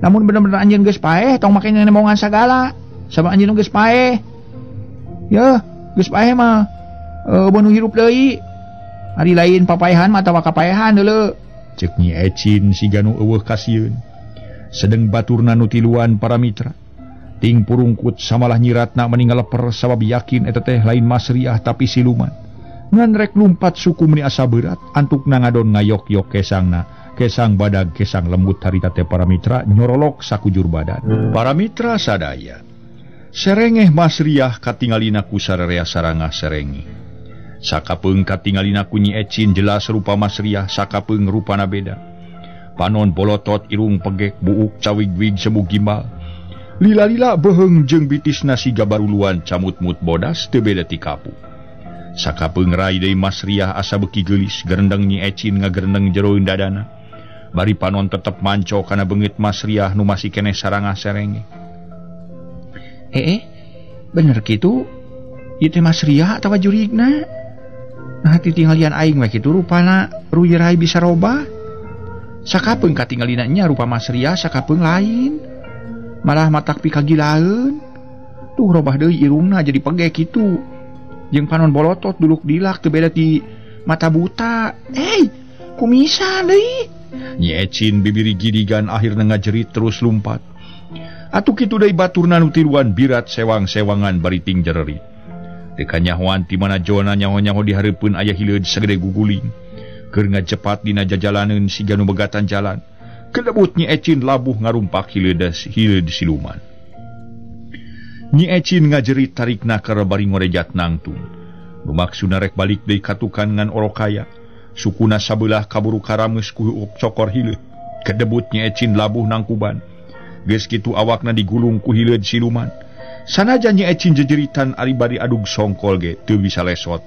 Lamun bener-bener anjeun geus paeh tong make nemongan sagala. Sama anjeun geus paeh. Yeuh, geus paeh mah eueuh hirup deui. Ari lain papaehan mah atawa kapaehan deuleu. Cek Nyi Ecin siga nu eueuh kasieun. Sedeng baturna nu tiluan para mitra. Ting purungkut samalah nyiratna meni ngaleper sabab yakin eta teh lain Masriah tapi siluman. Ngan rek lumpat suku meni asa berat antukna ngadon ngayok-yok kesangna. Kesang badag kesang lembut harita teh para mitra nyorolok sakujur badan. Para mitra sadaya, serengeh Masriah katingalina ku sararea sarangah serengeh. Sakapeung katingalina ku Nyi Ecin jelas rupa Masriah, sakapeung rupana beda. Panon bolotot, irung pegek, buuk cawig-wig semu gimbal. Lila-lila beheung jeung bitisna siga baruluan camut-mut bodas teu beda ti kapu. Sakapeung rai deui Masriah asa beuki geulis, gerendeng Nyi Ecin ngagerendeng jeroeun dadana. Bari panon tetep manco kana beungeut Masriah nu masih keneh sarangah serenge. Bener kitu? Ieu teh Masriah atawa jurigna? Nah titinggalian aing we kitu rupana ruyerai bisa robah. Sakapeung katinggalina nya rupa Masriah sakapeung lain. Malah matak pikagilaeun. Tuh robah deui irungna jadi pegek kitu. Jeung panon bolotot duluk dilak teu beda ti mata buta. Kumisa deui. Nyi Ecin bibiri gidigan akhirna ngajerit terus lumpat. Atuh kitu deui baturna nu tiluan birat sewang-sewangan bari ting jererit. Teu kanyahoan ti mana jona nyaho-nyaho di hareupeun aya hileud sagede guguling. Keur ngajepat dina jajalaneun siga nu begatan jalan. Kelebut Nyi Ecin labuh ngarumpak hileud siluman. Nyi Ecin ngajerit tarikna keur bari ngorejat nangtung. Nu maksudna rek balik deui katukan ngan orokaya. Sukuna sabelah kaburu karameus ku cokor hileud. Kedebut Nyi Ecin labuh nangkuban. Geus kitu awakna digulung ku hileud siluman. Sanajan Nyi Ecin jejeritan ari bari adug songkol ge teu bisa lesot.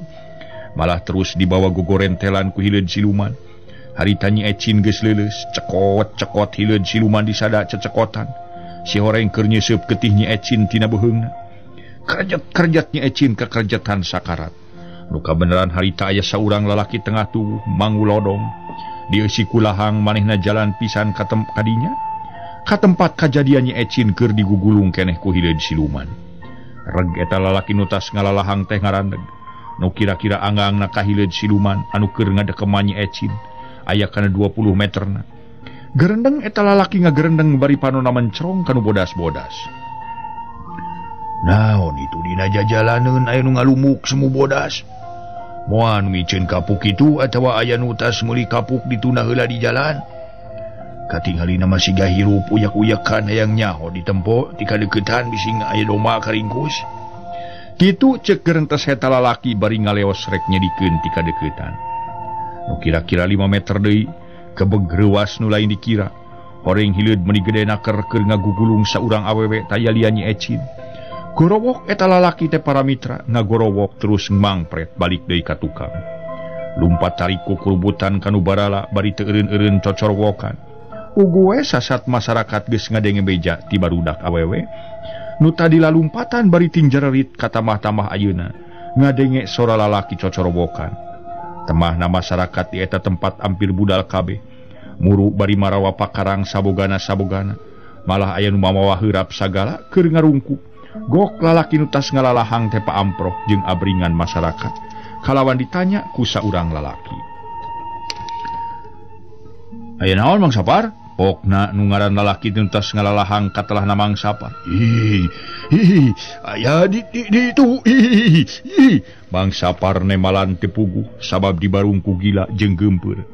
Malah terus dibawa gogorentelan ku hileud siluman. Harita Nyi Ecin geus leuleus, cekot-cekot hileud siluman disada cecekotan. Si horeng keur nyeuseub getih Nyi Ecin tina beuheungna. Kerjet-kerjet Nyi Ecin kekerjetan sakarat. Nu kabeneran harita aya saurang lalaki tengah tubuh mangulodong. Dieusi ku lahang manehna jalan pisan ka kadinya. Ka tempat kajadian Nyi Ecin keur digugulung keneh ku hileud siluman. Reg eta lalaki nu tas ngalalahang teh ngarandeg. Nu kira-kira angangna ka hileud siluman anu keur ngadekeman Nyi Ecin aya kana 20 meterna. Gerendeng eta lalaki ngagerendeng bari panonna mencerong kanu bodas-bodas. Naon itu dina jajalaneun aya nu ngalumuk semu bodas. Moal nu miceun kapuk itu atawa aya nu tas meuli kapuk dituna heula di jalan. Katingalina masih hirup uyak-uyakan hayang nyaho ditempo ti kadeuketan bisi aya domba karingkus. Kitu cek gerentes eta lalaki bari ngaleos rek nyedikeun ti kadeuketan. Nu kira-kira 5 meter deui kebeg reuas nu lain dikira. Horeng hileud meuni gede naker keur ngagugulung saurang awewe taya lian Nyi Ecin. Gorowok eta lalaki teh para mitra ngagorowok terus mangpret balik deui ka tukang. Lumpat tarik ku kurubutan kanu barala bari teu eureun-eureun cocorwokan. Ugu we sasat masyarakat geus ngadenge beja ti barudak awewe. Nu tadi lalumpatan bari tingjererit ka tamah-tamah ayeuna ngadenge sora lalaki cocorwokan. Temahna masyarakat di eta tempat ampir budal kabeh. Muru bari marawa pakarang sabogana-sabogana. Malah aya nu mamawa heurap sagala keur ngarungkup. Gok lalaki nu tas ngalalahang teh paamprok jeung abringan masyarakat. Kalawan ditanya ku saurang lalaki. Aya naon Mang Sapar? Pokna nu ngaran lalaki nu tas ngalalahang katelahna Mang Sapar. Ih, ih, aya di itu, ih, ih. Mang Sapar nemalan teu puguh sabab dibarungku gila jeung geumpeur.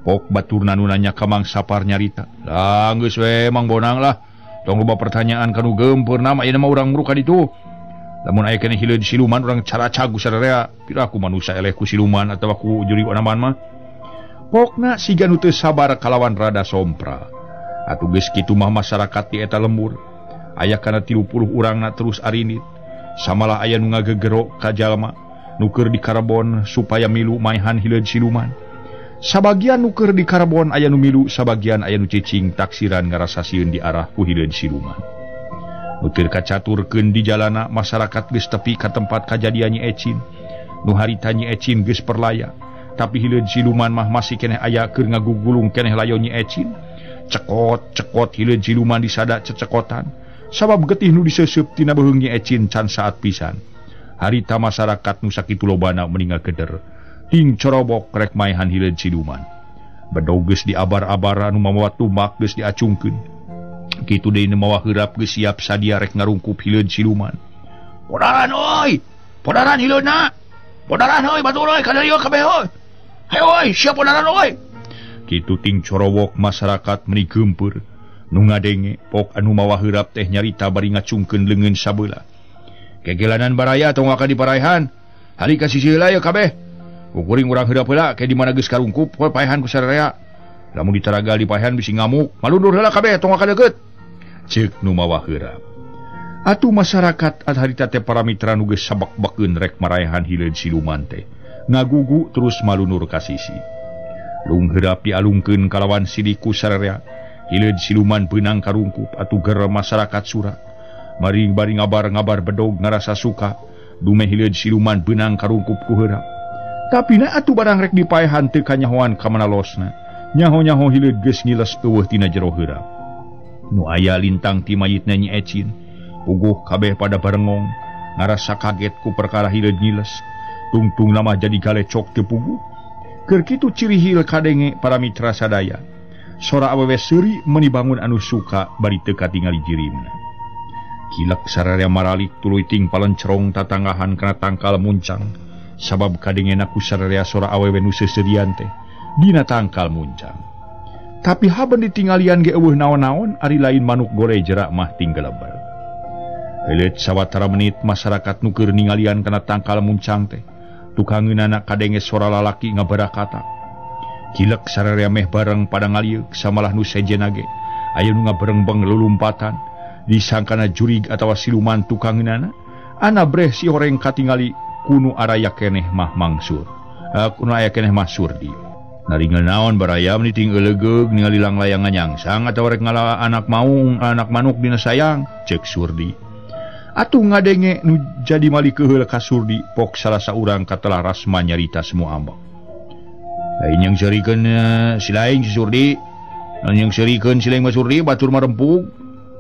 Pok baturna nu nanya ka Mang Sapar nyarita. Lah geus we Mang Bonang lah. Tong loba pertanyaan kanu geumpeur nama ayeuna mah urang muru ka ditu. Lamun aya keneh hileud siluman urang caracag ku sararea. Piraku manusa eleh ku siluman atawa ku juri onaman mah. Pokna siga nu teu sabar kalawan rada sompra. Atuh geus kitu mah masyarakat di eta lembur. Aya kana 30 urangna terus arinit. Samalah aya nu ngagegero ka jalma nu keur di Karbon supaya milu maehan hileud siluman. Sabagian nu keur di Karbon aya nu milu, sabagian aya nu cicing taksiran ngarasa sieun di arah ku hileud siluman. Nu teu kacaturkeun di jalana masyarakat geus tepi ka tempat kajadian Nyi Ecin. Nu harita Nyi Ecin geus perlaya, tapi hileud siluman mah masih keneh aya keur ngagugulung keneh layon Nyi Ecin. Cekot-cekot hileud siluman disada cecekotan. Sabab getih nu diseuseub tina beuheung Nyi Ecin can saat pisan. Harita masyarakat nu sakitu lobana meni ngageder. Ting corobok rek maehan hileud siluman. Bedog geus diabar-abar anu mamawa tumbak geus diacungkeun. Kitu deui nu mawa heurap geus siap sadia rek ngarungkup hileud siluman. Podaran euy! Podaran hileudna! Podaran euy batur euy ka dieu kabeh euy! Hayo euy siap podaran euy! Kitu ting corobok masyarakat meni geumpeur. Nu ngadenge pok anu mawa heurap teh nyarita bari ngacungkeun leungeun sabeula. Kegelanan baraya tong waka diparaihan. Hari ka sisi heula ye kabeh. Kuring urang heurap heula ke di mana geus karungkup poe paehan ku sararea. Lamun ditaragal di paehan bisi ngamuk, malundur heula kabeh tong waka deukeut. Ceuk nu mawa heurap. Atuh masyarakat harita teh para mitra nu geus sabak-bakeun rek maraehan hileud siluman teh. Ngagugu terus malunur ka sisi. Lung heurap dialungkeun kalawan sidik ku sararea. Hileud siluman beunang karungkup atuh ger masyarakat sura. Maring bari ngabar-ngabar bedog ngarasa suka. Dume hileud siluman beunang karungkup ku heurap. Tapi na atuh barang rek dipaehan teu kanyahoan ka mana losna. Nyaho-nyaho hileud geus ngiles eueuh tina jero heurap. Nu aya lintang ti mayitna Nyi Ecin. Puguh kabeh pada barengong ngarasa kaget ku perkara hileud ngiles. Tungtung mah jadi galecok teu puguh. Keur kitu cirihil kadenge para mitra sadaya. Sora awewe seuri meuni bangun anu suka bari teu katingali jirimna. Kilek sararea maralik tuluy ting palencerong tatanggahan kana tangkal muncang. Sabab kadengena ku sararea sora awewe nu seuseurian teh dina tangkal muncang. Tapi haben ditinggalian ge eueuh naon-naon ari lain manuk gore jerak mah tinggelebar. Heuleut sawatara menit masyarakat nu keur ningalian kana tangkal muncang teh tukangeunana kadenge sora lalaki ngabarakata. Kilek sararea meh bareng pada ngalieuk samalah nu sejenna ge aya nu ngaberengbeng lulumpatan disangkana jurig atawa siluman tukangeunana. Ana breh si horeng katingali kunu araya keneh mah mangsur. Kunu aya keneh mah Surdi. Naringeul naon baraya meni ting eulegeug ningali langlayang nganyangsang atawa rek ngala anak maung anak manuk dina sayang ceuk Surdi. Atuh ngadenge nu jadi mali keuheul ka Surdi pok salah saurang katelah Rasma nyarita semua ambek. Lain yang seurikeun si lain si Surdi. Lain yang seurikeun si lain mah Surdi batur mah rempug.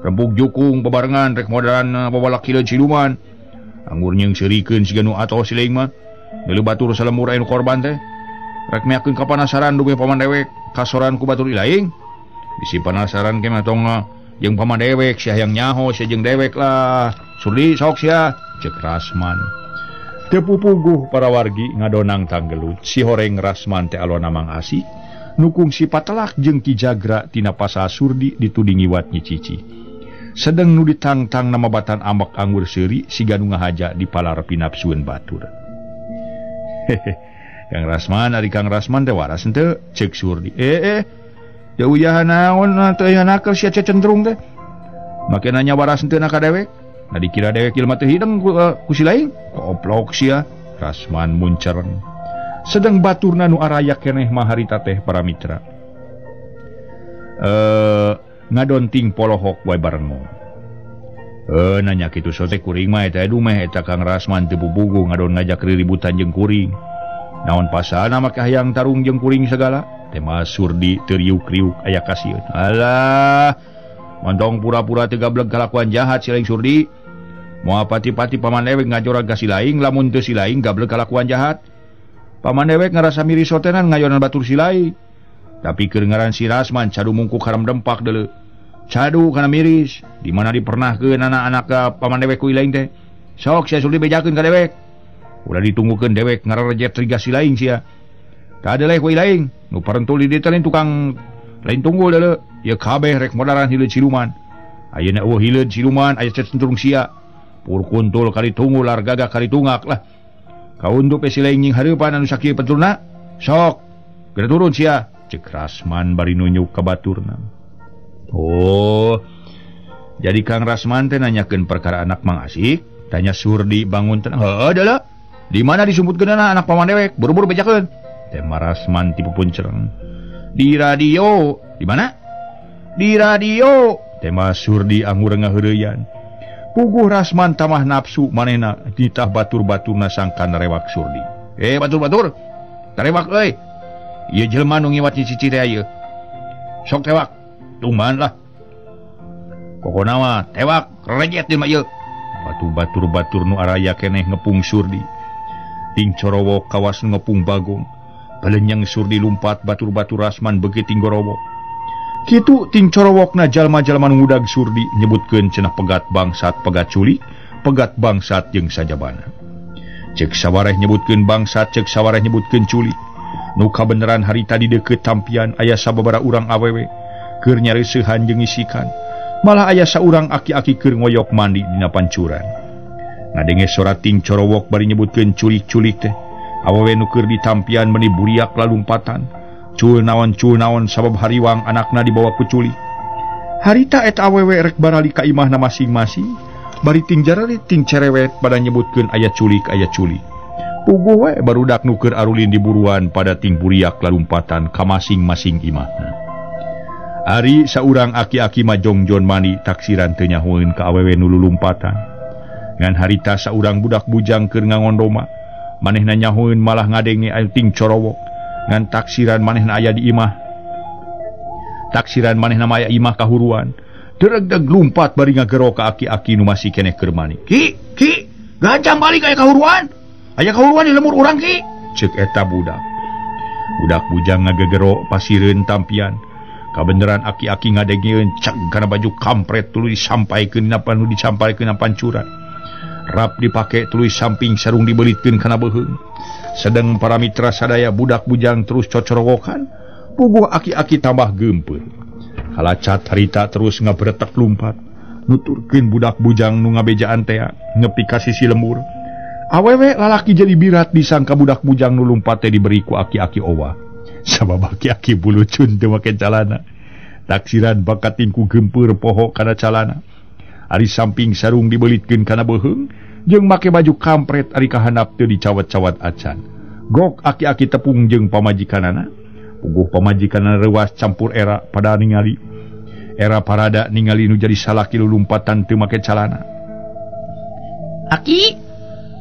Rempug jukung bebarengan rek modaran babalak hileud siluman. Anggur yang seurikeun siga nu atos si lain mah. Deuleu batur salemur aya nu korban teh. Rek meakeun ka panasaran dume paman dewek kasoran ku batur ilaing. Bisi panasaran ke mah tong jeung paman dewek sia hayang nyaho sia jeung dewek lah. Surdi sok sia cek Rasman. Teu pupuguh para wargi ngadonang tanggelut si horeng Rasman teh alona Mang Asih nukung si patelak jeung Ki Jagra tina pasal Surdi dituding ngiwat Nyi Cici. Sedeng nu ditangtang nama batan ambek anggur seuri siga nu ngahaja di palar pinapsueun batur. Hehe, Kang Rasman ari Kang Rasman teh waras henteu cek Surdi. Teu uyahan naon teu aya naker sia cenderung teh. Make nanya waras henteu na ka dewek. Nah dikira dewek jelema teu hideng ku si lain. Koplok sia Rasman muncereng. Sedang baturna nu araya keneh mah harita teh para mitra. Ngadonting polohok wae barengo. Nanya kitu sote kuring mah eta dumeh eta Kang Rasman teu bubugu ngadon ngajak riributan jeung kuring. Naon pasalna make hayang tarung jeung kuring segala? Tema Surdi teu riuk-riuk aya kasieun. Alah, montong pura-pura teu gableg kalakuan jahat si laing Surdi. Moal pati-pati paman dewek ngajorag ka si laing lamun teu si laing gableg kalakuan jahat. Paman dewek ngarasa miris sotenan ngayonan batur si laing. Tapi keur ngaran si Rasman cadu mungkuk haram dempak deuleu. Cadu kana miris, di mana dipernahkeun anak-anak ka paman dewek ku ilaing teh. Sok sia Surdi bejakeun ka dewek. Ulah ditunggukeun dewek ngarejet riga si laing sia. Kadeleh ku ilaing, nu parentul di dieu teh lain tukang lain tunggul deuleu. Ieu kabeh rek modaran hileud siluman. Ayeuna eueuh hileud siluman aya cenderung sia. Pur kuntul kali tunggul lar gagah kali tungak lah. Kaundup si laing nying hareupan anu sakieu petulna. Sok, geura turun sia. Cek Rasman bari nunjuk ka baturna. Oh, jadi Kang Rasman teh nanyakeun perkara anak Mang Asik? Tanya Surdi bangun tenang. Heuh deuleu. Di mana disumputkeunana anak paman dewek? Buru-buru bejakeun. Tema Rasman tipu puncereng. Di radio. Di mana? Di radio. Tema Surdi anggur ngaheureyan. Puguh Rasman tamah nafsu manehna ditah batur-baturna sangkan rewak Surdi. Batur-batur. Tarewak euy. Ieu jelema nu ngiwat Nyi Cici teh ieu. Sok tewak. Tuman lah. Pokona mah tewak rejet jelema ieu. Batu batur-batur nu araya keneh ngepung Surdi. Ting corowok kawas nu ngepung Bagong. Balenyang Surdi lumpat batur-batur Rasman beuki tinggorowok. Kitu ting corowokna jalma-jalma nu ngudag Surdi nyebutkeun cenah pegat bangsat pegat culi, pegat bangsat jeung sajabana. Cek sawareh nyebutkeun bangsat, cek sawareh nyebutkeun culi. Nu kabeneran harita di deukeut tampian aya sababaraha urang awewe keur nyareuseuhan jeung ngisikan. Malah aya saurang aki-aki keur ngoyok mandi dina pancuran. Ngadenge sora ting corowok bari nyebutkeun culik-culik teh. Awewe nu keur ditampian meuni buriak lalumpatan. Cul naon sabab hariwang anakna dibawa ku culik. Harita eta awewe rek barali ka imahna masing-masing, bari ting jaralit ting cerewet pada nyebutkeun aya culik aya culik. Puguh we barudak nu keur arulin di buruan pada ting buriak lalumpatan ka masing-masing imahna. Ari saurang aki-aki majongjon mani taksiran teu nyahoeun ka awewe nu lulumpatan. Ngan harita saurang budak bujang keur ngangondoma, manehna nyahoeun malah ngadenge aya ting corowok. Ngan taksiran manehna aya di imah. Taksiran manehna mah aya imah kahuruan. Deregdeg lumpat bari ngagero ka aki-aki nu masih keneh keur mani. Ki, ki, gancang balik aya kahuruan. Aya kahuruan di lemur urang ki. Ceuk eta budak. Budak bujang ngagegero pasireun tampian. Kabeneran aki-aki ngadengeun cek kana baju kampret tuluy disampaikeun dina panu disampaikeun na pancuran. Rap dipake tuluy samping sarung dibelitkeun kana beuheung. Sedang para mitra sadaya budak bujang terus cocorowokan, puguh aki-aki tambah geumpeur. Kalacat harita terus ngabretek lumpat, nuturkeun budak bujang nu ngabejaan tea nepi ka sisi lembur. Awewe lalaki jadi birat disangka budak bujang nu lumpat teh diberi ku aki-aki owa. Sabab aki-aki bulucun teu make calana. Taksiran bakat tingku geumpeur poho kana calana. Ari samping sarung dibelitkeun kana beuheung, jeung make baju kampret ari kahandap teu dicawat-cawat acan. Gok aki-aki tepung jeung pamajikanana. Puguh pamajikanana reuas campur era pada ningali. Era parada ningali nu jadi salaki lulumpatan teu make calana. Aki,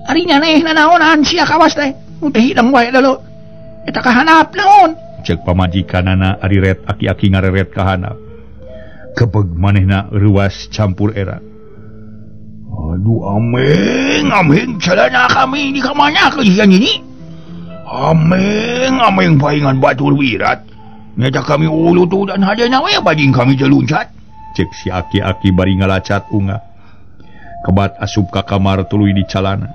ari nyaneh nanaonan sia kawas teh? Nu teh hidang wae deuleu. Eta kahandap naon? Ceuk pamajikanana ari ret aki-aki ngareret kahandap. Kebeg manehna reuas campur era. Aduh ameng, ameng celana kami di kamana keusian ini? Ameng, ameng paingan batur wirat. Nyata kami ulu tu dan hadena we bajing kami jeluncat. Cek si aki-aki bari ngalacat unga. Kebat asup ka kamar tuluy dicalana.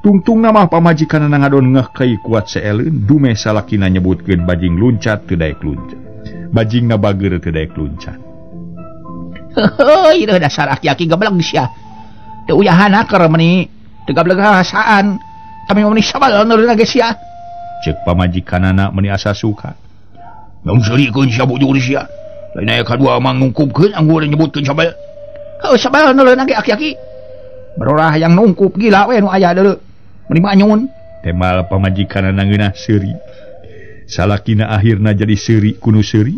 Tungtungna mah pamajikanana ngadon ngeh kai kuat seeleun dume salakina nyebutkeun bajing luncat teu daek luncat. Bajingna bager teu daek luncat. Heuy, dasar aki-aki gableng sia. Teu uyahan haker meuni, teu gableng rasaan. Kami mah meuni sabal neureuna ge sia. Ceuk pamajikanana meuni asa suka. Nangseurikeun sia bujur sia. Lain aya kadua mah ngungkupkeun anggur nyebutkeun sabal. Heuh, sabal neureuna ge aki-aki. Berorah yang nungkup gila we nu aya deuleu. Meuni manyun. Temal pamajikanana ngeunah seuri. Salakina akhirna jadi seuri kunu seuri.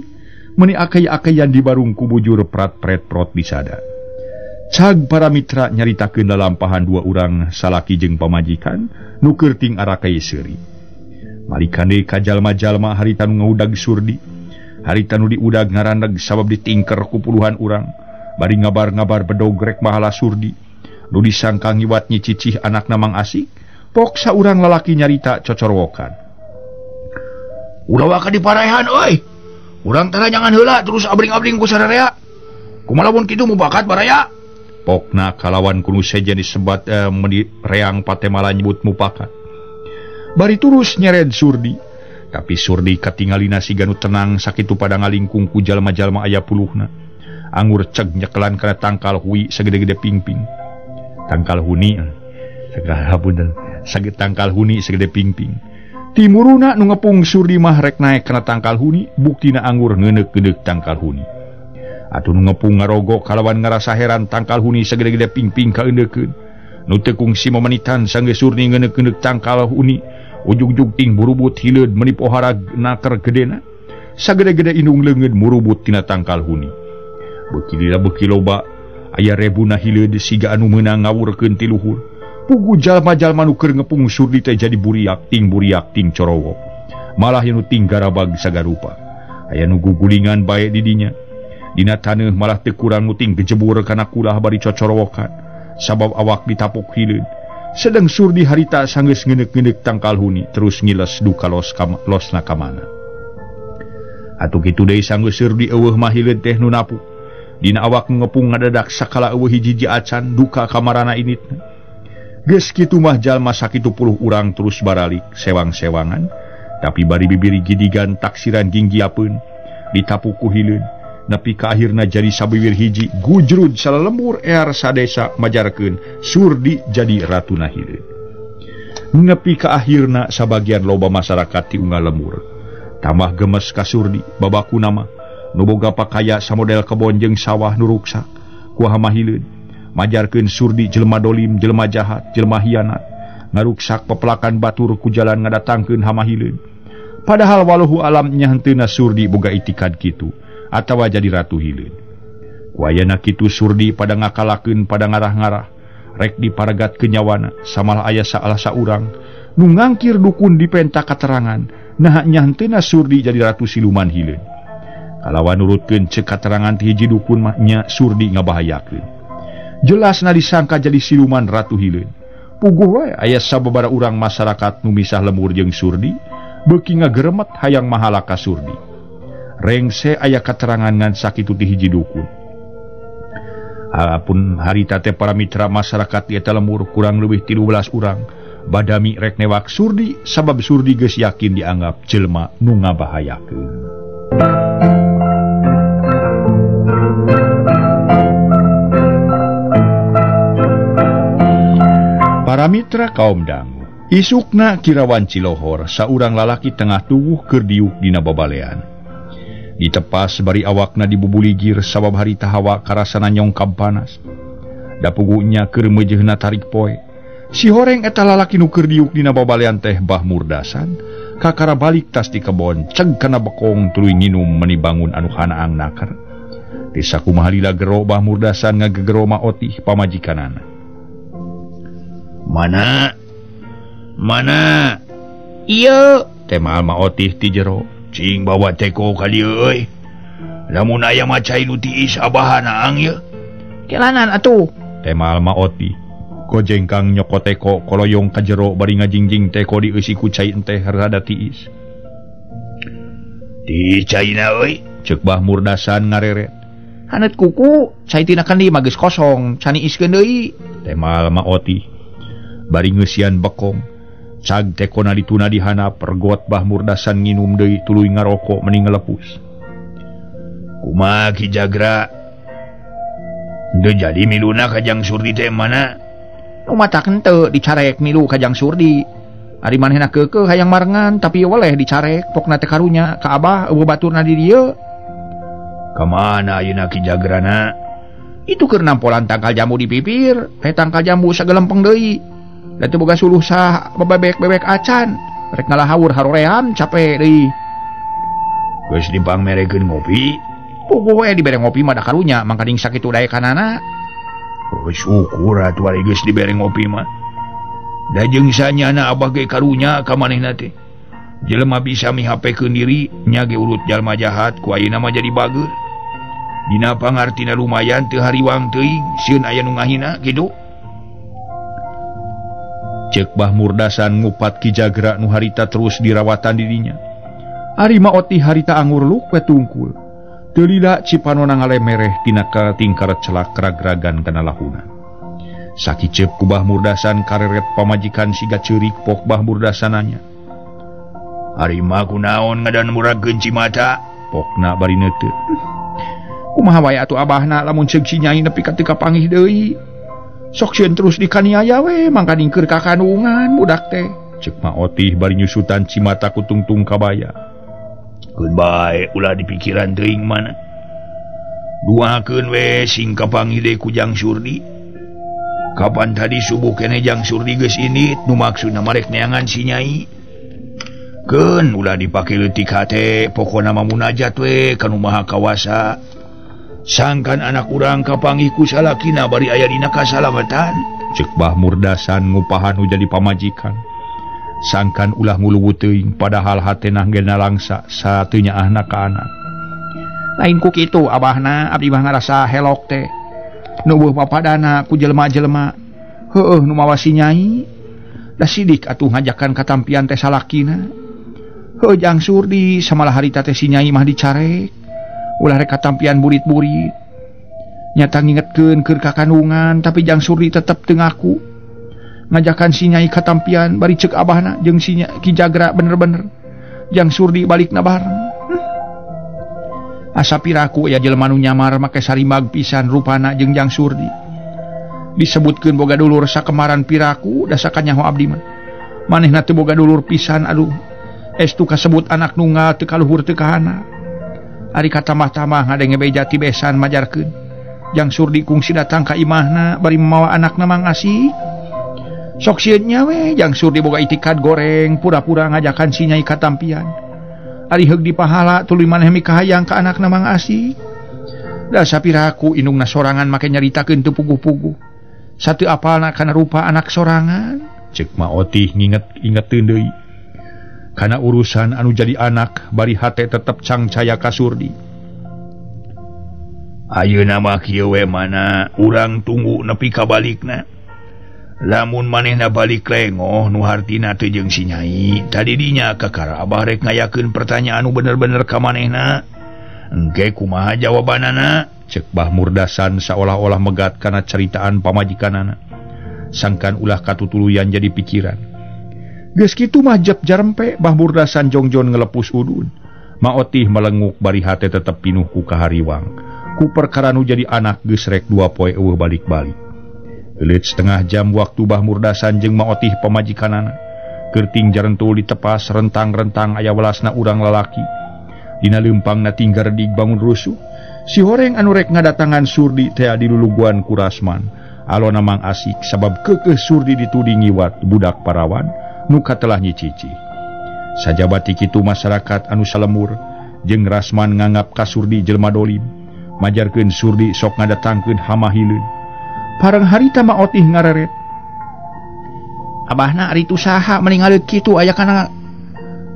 Meuni akay-akayan di barung ku bujur prat-pret prot disada. Cag para mitra nyaritakeun lalampahan dua urang salaki jeung pamajikan nu keur ting arakai seuri. Malikan deui ka jalma-jalma harita nu ngaudag Surdi. Harita nu diudag ngaraneg sabab ditingker ku puluhan urang. Bari ngabar-ngabar bedog rek mahala Surdi. Nu disangka ngiwat nyicicih anakna Mang Asik, poksa urang lalaki nyarita cocorwokan. Ulah waka diparehan euy. Urang tara jangan heula terus abring-abring ku sararea. Kumaha lamun kitu mubakat baraya? Pokna kalawan kunu sejen disebat meuni reang patemala nyebut mupakat. Bari terus nyered Surdi. Tapi Surdi katingalina siga nu tenang sakitu pada ngalingkung ku jalma-jalma aya puluhna. Anggur ceg nyekelan kana tangkal hui sagede-gede pingping. Tangkal huni segala punten sagede tangkal huni segede pingping. Timuruna nu ngepung Surdi mah rek naek kana tangkal huni, buktina anggur ngeuneuk-geuneuk tangkal huni. Atuh nu ngepung ngarogo kalawan ngarasa heran tangkal huni segede-gede pingping kaeundeukeun. Nu teu kungsi mamanitan sanggeus Surdi ngeuneuk-geuneuk tangkal huni, ujug-ujug ting burubut hileud meuni pohara naker gedena. Sagede-gede indung leungeun murubut tina tangkal huni. Beuki lila beuki loba aya rebuna hileud siga anu meunang ngawurkeun ti luhur. Pugu jalma-jalma nu keur ngepung Surdi teh jadi buriak ting corowok. Malah nu ting garabag sagarupa. Aya nu gugulingan bae di dinya. Dina taneuh malah teu kurang nu ting gejebur kana kulah bari cocorowokan. Sabab awak ditapuk hileud. Sedeng Surdi harita sanggeus ngeuneuk-ngeuneuk tangkal huni terus ngiles duka los losna ka mana. Atuh kitu deui sanggeus Surdi eueuh mah hileud teh nu napuk. Dina awak ngepung ngadadak sakala eueuh hiji-hiji acan duka kamarana initna. Geus kitu mah jalma sakitu puluh urang terus baralik sewang-sewangan, tapi bari bibiri gidigan taksiran ginggiapeun ditapuk ku hileud nepi ka akhirna jadi sabiwir hiji gujrud salalembur ear sadesa majarkeun Surdi jadi ratuna hileud. Nepi ka akhirna sabagian loba masyarakat ti unggal lembur tambah gemes ka Surdi babakuna mah nu boga pakaya samodel kebon jeung sawah nu ruksak ku hama hileud. Majarkeun Surdi jelema dolim, jelema jahat, jelema hianat, ngaruksak pepelakan batur ku jalan ngadatangkeun hama hileud. Padahal waluhu alam nya henteuna Surdi boga itikad kitu atawa jadi ratu hileud. Ku ayana kitu Surdi pada ngakalakeun pada ngarah-ngarah rek diparagat kenyawana samalah aya salah saurang nu ngangkir dukun dipenta katerangan nah nya henteuna Surdi jadi ratu siluman hileud. Kalawan nurutkeun ceuk katerangan ti hiji dukun mah nya Surdi ngabahayakeun. Jelas na disangka jadi siluman ratu hileud. Puguh we aya sababaraha urang masyarakat nu misah lemur jeung Surdi beuki ngageremet hayang mahala ka Surdi. Rengse aya katerangan ngan sakitu ti hiji dukun. Apun harita teh para mitra masyarakat di eta lemur kurang leuwih 13 urang badami rek newak Surdi sabab Surdi geus yakin dianggap jelema nu ngabahayakeun. Para mitra kaum dangu, isukna Kirawan Cilohor saurang lalaki tengah tuwuh keur diuk dina babalean. Ditepas bari awakna dibubuligir sabab harita hawa karasana nyongkab panas. Da pugunya keur meujeuhna tarik poe. Si horeng eta lalaki nu keur diuk dina babalean teh Bah Murdasan, kakara balik tas di kebon, ceg kana bekong tuluy nginum meuni bangun anu hanaang naker. Teu sakumaha lila gero Bah Murdasan ngagegero Ma Otih pamajikanana. Mana? Mana? Ieu temal Ma Otih ti jero. Cing bawa teko ka dieu euy. Lamun aya mah cai nu tiis abahana ang ieu. Kelanan atuh. Temal Ma Otih. Kojengkang nyoko teko koloyong ka jero bari ngajingjing teko dieusi ku cai enteh rada tiis. Di caina euy, ceuk Bah Murdasan ngareret. Haneut kuku cai tina kendi mah geus kosong, can iiskeun deui. Temal Ma Otih bari ngeusian bekong. Cag tekona dituna di handap pergot Bah Murdasan nginum deui tuluy ngaroko meni ngelepus. Kumaha Ki Jagra? Teu jadi miluna ka Jang Surdi teh mana? Nu matak henteu dicarek milu ka Jang Surdi. Ari manehna keukeuh hayang marengan tapi weleh dicarek pokna teh karunya ka abah eueuh baturna di dieu. Ka mana ayeuna Ki Jagrana? Itu keur nampolan tangkal jambu di pipir, he tangkal jambu sagelempeng deui. Da teu boga suluh sah bebek-bebek acan, rek ngalahawur haroream cape deui. Geus dipangmerekeun ngopi? Puguh we dibere ngopi mah da karunya mangkaning sakitu daekanana. Oh, syukur atuh ari geus dibere ngopi mah. Da jeung sanyana abah ge karunya ka manehna teh. Jelema bisa mihapekeun diri nya ge urut jalma jahat ku ayeuna mah jadi bageur. Dina pangartina lumayan teu hariwang teuing sieun aya nu ngahina kitu. Ceuk Bah Murdasan ngupat Ki Jagra nu harita terus dirawatan dirinya. Ari Ma Otih harita angurluk we tungkul. Teu lila cipanona ngalemereh tina tingkar celak ragragan kana lahuna. Sakiceup ku Bah Murdasan kareret pamajikan siga ceurik pok Bah Murdasananya. Ari mah kunaon ngadan muragkeun cimata? Pokna bari neuteup. Kumaha wae atuh abahna lamun ceuk si Nyai nepi ka teu kapanggih deui. Sok sieun terus dikaniaya we mangkaning keur kakandungan budak teh. Ceuk Ma Otih bari nyusutan cimata ku tungtung kabaya. Keun bae ulah dipikiran teuing mana. Duakeun we sing kapanggih deui ku Jang Surdi. Kapan tadi subuh kene Jang Surdi geus indit nu maksudna marek neangan si Nyai. Keun ulah dipake leutik hate pokona mah munajat we ka nu Maha Kawasa. Sangkan anak urang kapanggih ku salakina bari aya dina kasalamatan. Ceuk Bah Murdasan ngupahan nu jadi pamajikan. Sangkan ulah nguluwu teuing padahal hatena ge nalangsa sateu nyaahna ka anak. Lain ku kitu abahna abdi mah ngarasa helok teh. Nu beuh papadana ku jelema-jelema. Heueuh nu mawa si Nyai. Da sidik atuh ngajakan katampian teh salakina. Heueuh Jang Surdi samalah harita teh si Nyai mah dicarek. Ulah rek katampian burit-burit. Nyata ngingetkeun keur kakandungan tapi Jang Surdi tetep teu ngaku. Ngajakan si Nyai katampian bari ceuk abahna jeung si Ki Jagra bener-bener. Jang Surdi balikna bareng. Asa piraku aya jelema nu nyamar make sarimag pisan rupana jeung Jang Surdi. Disebutkeun boga dulur sakemaran piraku da sakanyaho abdi mah. Manehna teu boga dulur pisan aduh. Estu kasebut anak nunggal teu kaluhur teu kahana. Ari katamah-tamah ngadenge beja ti besan majarkeun. Jang Surdi kungsi datang ka imahna bari mawa anakna Mang Asih. Sok sieun nya we Jang Surdi boga itikad goreng pura-pura ngajakan si Nyai katampian. Ari heug dipahala tuluy maneh mikahayang ka anakna Mang Asih. Da sapiraku indungna sorangan make nyaritakeun teu puguh-puguh. Sateu apalna kana rupa anak sorangan. Ceuk Ma Otih nginget-ingeteun deui. Kana urusan anu jadi anak bari hate tetep cangcaya ka Surdi. Ayeuna mah kieu we mana urang tunggu nepi ka balikna. Lamun manehna balik lengoh nu hartina teu jeung si Nyai, tadi dinya kakara abah rek ngayakeun pertanyaan anu bener-bener ka manehna. Engke kumaha jawabanana? Ceuk Bah Murdasan saolah-olah megat kana caritaan pamajikanana. Sangkan ulah katutuluyan jadi pikiran. Geus kitu mah jep jarempe Bah Murdasan jongjon ngelepus udun. Ma Otih melenguk bari hate tetep pinuh ku kahariwang. Ku perkara nu jadi anak geus rek 2 poe eueuh balik-balik. Leuleut setengah jam waktu Bah Murdasan jeung Ma Otih pamajikanana. Kerting jarentul ditepas rentang-rentang aya welasna urang lalaki. Dina leumpangna tinggal redig bangun rusuh. Si horeng anu rek ngadatangan Surdi teh diluluguan ku Rasman. Alona Mang Asik sabab keukeuh Surdi dituding ngiwat budak parawan nu katelah nyicici. Sajabati kitu masyarakat anu salemur jeung Rasman nganggap ka Surdi jelema dolim. Majarkeun Surdi sok ngadatangkeun hama hileun. Pareng harita Ma Otih ngareret. Abahna ari tu saha meni ngaleut kitu aya kana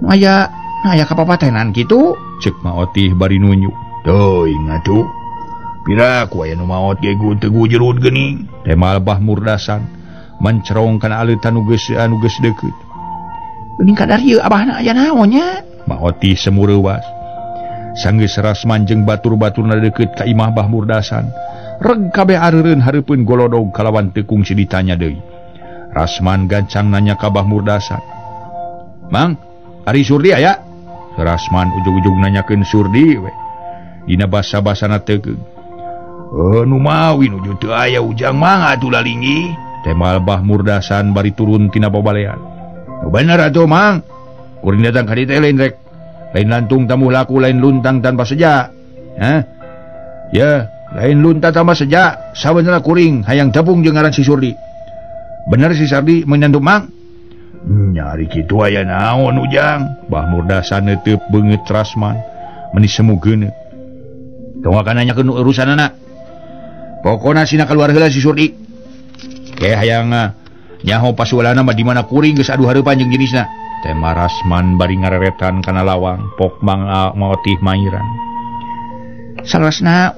aya aya kapapatenan kitu? Ceuk Ma Otih bari nunjuk. Teuing atuh. Piraku aya nu maot ge teu gujerud geuning. Temal Bah Murdasan mencerong kana aleutan nu geus anu geus deukeut. Geuning kadar ieu abahna aya naon nya? Ma Otih semureuwas. Sanggeus Rasman jeung batur-baturna deukeut ka imah Bah Murdasan. Reg kabeh areureun hareupeun golodog kalawan teu kungsi ditanya deui. Rasman gancang nanya ka Bah Murdasan. "Mang, ari Surdi aya?" Rasman ujug-ujug nanyakeun Surdi we. Dina basa-basana teu nu mawi nuju teu aya ujang mang atuh lalinggih. Temal Bah Murdasan bari turun tina babalean. "Nu bener atuh mang. Kuring datang ka dieu teh lain rek lain lantung tamuh laku lain luntang tanpa seja. Hah? Ya, lain luntang tanpa seja. Sabenerna kuring hayang tepung jeung ngaran si Surdi. Bener si Surdi menyantuk mang?" "Nyari kitu aya naon ujang?" Bah Murdasan neuteub beungeut Rasman meni semu geuneuh. "Tong akan nanyakeun urusanana. Pokona sina kaluar heula si Surdi. Ke hayang nyaho pasualana mah di mana kuring geus adu hareupan jeung jenisna." Tema Rasman bari ngareretan kana lawang pok mang maotih mairan. "Salesna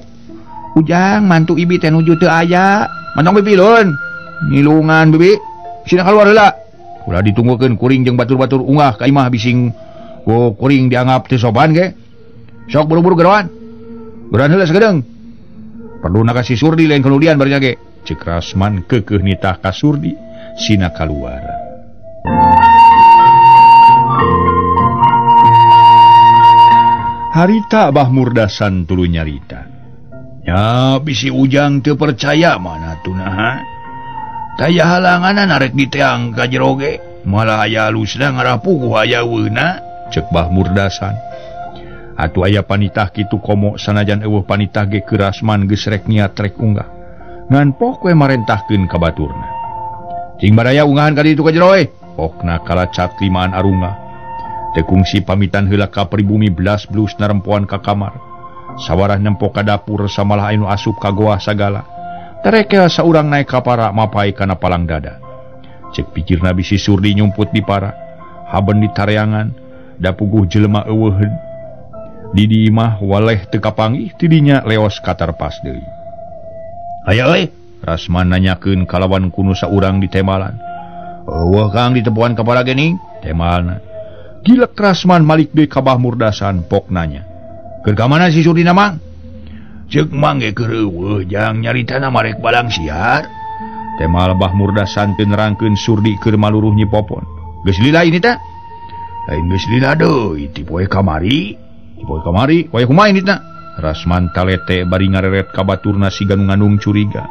ujang mantu ibi teh nuju teu aya." "Mantong bibi lun. Ngilungan bibi. Sina kaluar heula. Ulah ditunggukeun kuring jeung batur-batur unggah ka imah bising ku kuring dianggap teu sopan ge. Sok buru-buru geroan. Geroan heula sagedeung. Perlu ka si Surdi lain kemudian bari ge." Cek Rasman keukeuh nitah ka Surdi sina kaluar. Harita Bah Murdasan tuluy nyarita. "Ya bisi ujang teu percaya mana tuh naha. Taya halanganan arek diteang ka jero ge, malah aya alusna ngarah puguh aya weuna." Cek Bah Murdasan. Atuh aya panitah kitu komo sanajan eueuh panitah ge keur Rasman geus rek niat rek unggah. Ngan pok we marentahkeun ka baturna. "Cing baraya unggahan ka ditu ka jero we." Pokna kalacat limaan arungah. Teu kungsi pamitan heula ka pribumi belas blus narempoan ka kamar. Sawarah nempo ka dapur samalah anu asup ka goa sagala. Terekel saurang naik ka para mapai kana palang dada. Cek pikirna bisi Surdi nyumput di para. Haben di tareangan da puguh jelema eueuh di di imah waleh teu kapanggih tidinya leos katarpas deui. "Aya euy?" Rasman nanyakeun kalawan kunu saurang di temalan. "Eueuh Kang ditepuan ka para geuning." Temalna. Gilek Rasman malik deui ka Bah Murdasan pok nanya. "Keur ka mana si Surdina mang?" "Ceuk mang ge keur eueuh jang nyaritana marek balang siar." Temal Bah Murdasan teu nerangkeun Surdi keur maluruh Nyi Popon. "Geus lila ini teh?" "Lain geus lila deui ti poe kamari." "Ti poe kamari poe kumaha ini teh?" Rasman talete bari ngareret ka baturna siga nu ngandung curiga.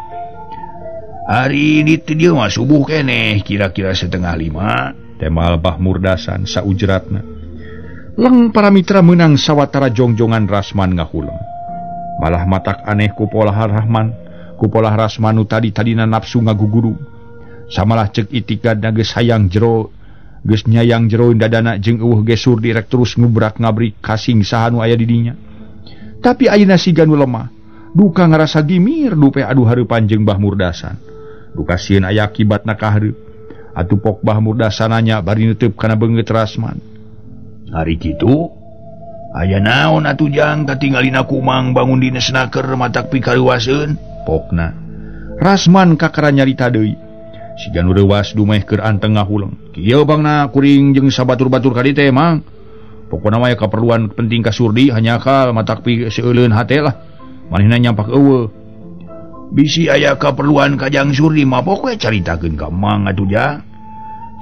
"Ari ini teh dieu mah subuh keneh kira-kira 4:30." Temal Bah Murdasan saujratna. Leng para mitra meunang sawatara jongjongan Rasman ngahuleng. Malah matak aneh ku polah Rahman, ku polah Rasman nu tadi-tadina nafsu ngaguguru. Samalah cek itikadna geus hayang jero, geus nyayang jero dadana jeung eueuh ge Surdi rek terus ngubrak ngabrik kasing saha nu aya di dinya. Tapi ayeuna siga nu lemah, duka ngarasa gimir dupe adu hareupan jeung Bah Murdasan. Duka sieun aya akibatna kahareup. Atuh pok Bah Murdasan nanya bari neuteub kana beungeut Rasman. "Ari kitu aya naon atuh jang katingalina kumang bangun dina senaker matak pikaruaseun?" Pokna. Rasman kakara nyarita deui. Siga nu reuwas dumeh keur anteng ngahuleng. "Kieu bangna kuring jeung sabatur-batur ka dieu teh mang. Pokona mah aya kaperluan penting ka Surdi hanyakal matak pi seuleun hate lah. Manehna nyampak eueuh. Bisi aya kaperluan ka jang Surdi mah pokoe caritakeun ka mang atuh jang.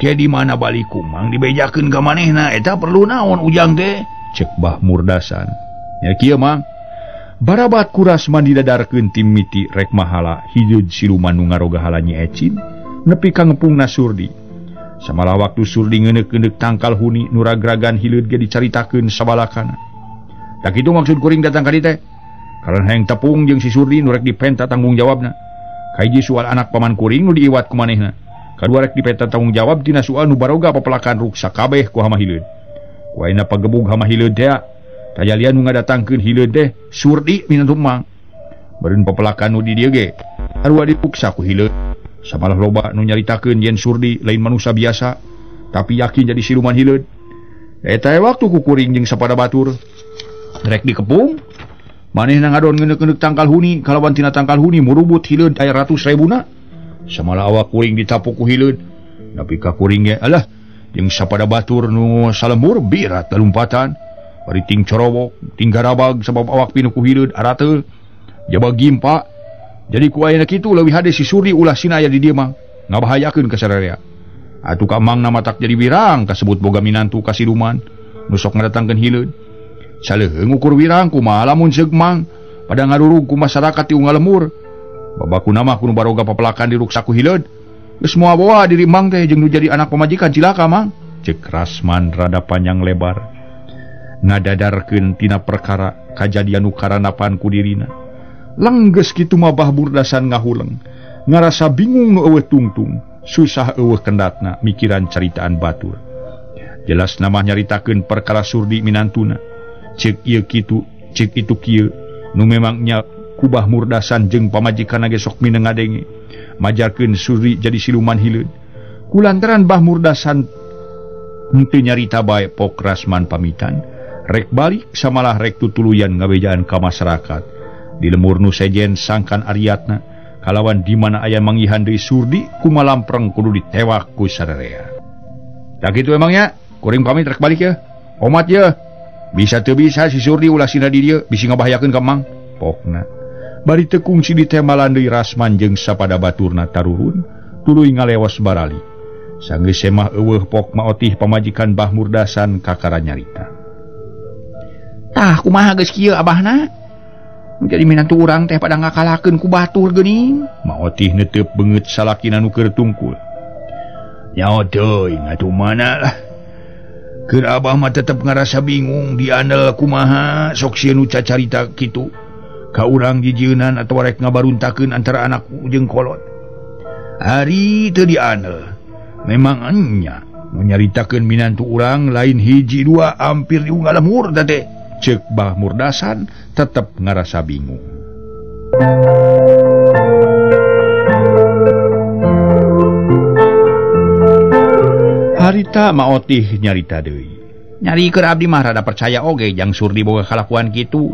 Ke di mana balik kumang dibejakeun ka manehna eta perlu naon ujang teh?" Cek Bah Murdasan. "Nya kieu mang. Barabat ku Rasman didadarkeun tim miti rek mahala hideud siluman nu ngaroga hala Nyi Ecin nepi ka ngepungna Surdi. Samalah waktu Surdi ngeuneuk-ngeuneuk tangkal huni nu ragragan hileud ge dicaritakeun sabalakana. Tak kitu maksud kuring datang ka dieu teh. Karena hayang tepung jeung si Surdi nu rek dipenta tanggung jawabna. Kahiji soal anak paman kuring nu diiwat ku manehna. Kadua rek dipenta tanggung jawab tina soal nu baroga papelakan ruksa kabeh ku hama hileud. Ku ayeuna pagebug hama hileud teh tajalian nu ngadatangkeun hileud teh Surdi minantu mang. Beureun papelakan nu di dieu ge sarua dipuksa ku hileud. Samalah loba nu nyaritakeun yen Surdi lain manusia biasa tapi yakin jadi siluman hileud. Eta waktu ku kuring jeung sapada batur rek dikepung. Manehna ngadon ngeuneuh-ngeuneuh tangkal huni kalawan tina tangkal huni murubut hileud aya ratus rebuna. Samalah awak kuring ditapuk ku hileud. Nepi ka kuring ge alah jeung sapada batur nu salembur birat lalumpatan. Bari ting corowok, ting garabag sabab awak pinuh ku hileud arateul. Jaba gimpa. Jadi ku ayeuna kitu leuwih hade si Surdi ulah sina aya di dieu mah. Ngabahayakeun ka sararea. Atuh ka Mang na matak jadi wirang kasebut boga minantu ka siluman. Nu sok ngadatangkeun hileud. Saleuheung ukur wirang kumaha lamun seug Mang pada ngarurug ku masyarakat ti unggal lemur. Babakuna mah kudu baroga papelakan diruksak ku hileud. Geus moal boa diri Mang teh jeung nu jadi anak pamajikan cilaka Mang. Ceuk Rasman rada panjang lebar. Ngadadarkeun tina perkara kajadian nu karanapan ku dirina. Lengges kitu mah Bah Murdasan ngahuleng. Ngarasa bingung nu eueuh tungtung, susah eueuh kendatna mikiran caritaan batur. Jelas nama nyaritakeun perkara Surdi minantuna. Ceuk ieu kitu, ceuk itu kieu, nu memangnya ku Bah Murdasan jeung pamajikanna ge sok mineng ngadenge. Majarkeun Surdi jadi siluman hileud. Kulantaran Bah Murdasan henteu nyarita bae Pok Rasman pamitan, rek balik samalah rek tutuluyan ngabejaan ka masyarakat. Di lemur nu sejen sangkan Ariatna kalawan di mana aya manggihan deui Surdi kumalampreng kudu ditewak ku sararea. Tak kitu emangnya, kuring pamit rek balik ya. Omat ya. Bisa teu bisa si Surdi ulah sina di dieu bisi ngabahayakeun ka Mang. Pokna. Bari teu kungsi ditemalan deui Rasman jeung sapada baturna tarurun tuluy ngalewas barali. Sanggeus semah eueuh Pok maotih pamajikan Bah Murdasan kakara nyarita. Tah kumaha geus kieu abahna? Jadi minantu urang teh pada ngakalakeun ku batur geuning. Maotih netep beungeut salakina nu keur tungkul. Nyaho teuing atuh mana lah. Keur abah mah tetep ngarasa bingung diandel kumaha sok sieun nu cacarita kitu. Ka urang jijeunan atawa rek ngabaruntakeun antara anak jeung kolot. Ari teu diandel. Memang enya nu nyaritakeun minantu urang lain hiji dua hampir diunggal lemur teh. Ceuk Bah Murdasan tetep ngarasa bingung. Harita maotih nyarita deui. Nyari keur abdi mah rada percaya oge jang Surdi boga kalakuan kitu.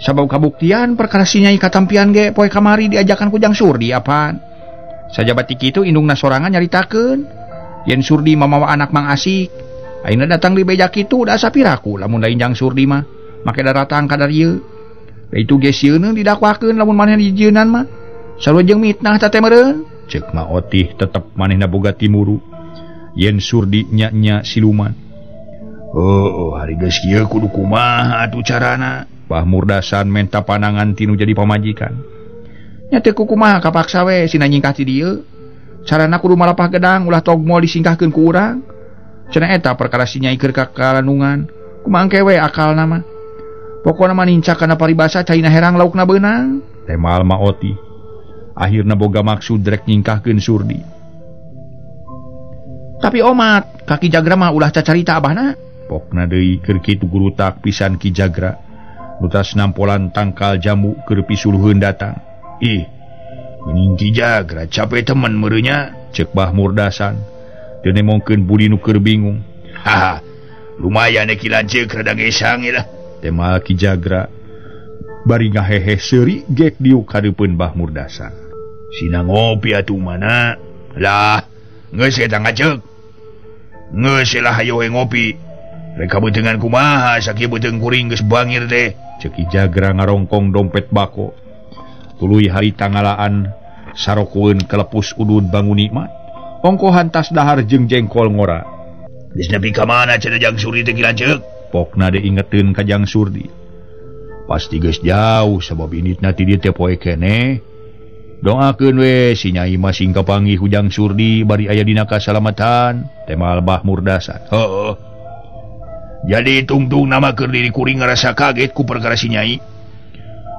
Sabab kabuktian perkara si Nyai katampian ge poe kamari diajakan ku Jang Surdi apaan. Sajabati kitu indungna sorangan nyaritakeun yen Surdi mamawa anak Mang Asik. Ayeuna datang di beja kitu da asa piraku lamun lain Jang Surdi mah make daratang ka darieu. Da itu ge sieun didakwakeun lamun manehna dijieunnan mah. Sarua jeung mitnah teh meureun. Ceuk maotih tetep manehna boga timuru yen Surdi nya-nya siluman. Oh, hari geus kieu kudu kumaha atuh carana? Bah Murdasan menta panangan tinu jadi pamajikan. Nya teu kumaha kapaksa we sina nyingkah ti dieu. Carana kudu malapah gedang ulah togmol disingkahkeun ku urang. Cenah eta perkara si Nyai keur kakalanungan. Kumaha engke we akalna mah. Pokona mah nincak kana paribasa caina herang laukna beunang. Temal maoti. Akhirna boga maksud rek nyingkahkeun Surdi. Tapi omat, ka Ki Jagra mah ulah cacarita abahna. Pokna deui keur kitu gurutak pisan Ki Jagra. Nu tas nampolan tangkal jamu keur pisuluheun datang. Ih, mending Ki Jagra capek temen meureunnya, ceuk Bah Murdasan. Teu nemongkeun budi nu keur bingung. Haha, lumayan ki lanceuk rada ngesang lah. Temal Ki Jagra bari ngaheheh seuri gek diuk kadeupeun Bah Murdasan. Sina ngopi atuh mana? Lah, geus eta ngaceuk. Geus lah hayo we ngopi. Rek kabeuteungan kumaha sakieu beuteung kuring geus bangir teh. Ceuk Ki Jagra ngarongkong dompet bako. Tuluy harita ngalaan sarokoeun kelepus udud bangun nikmat. Ongkohan tas dahar jeung jengkol ngora. Geus nepi ka mana cenah Jang Surdi teh ki lanceuk? Pokna diingeteun ka Jang Surdi. Pasti geus jauh sabab inditna ti dieu teh poe keneh. Doakeun we si Nyai mah sing kapanggih ku Jang Surdi bari aya dina kasalamatan. Temal Bah Murdasan. Heuh. Jadi tungtung nama keur diri kuring ngarasa kaget ku perkara si Nyai.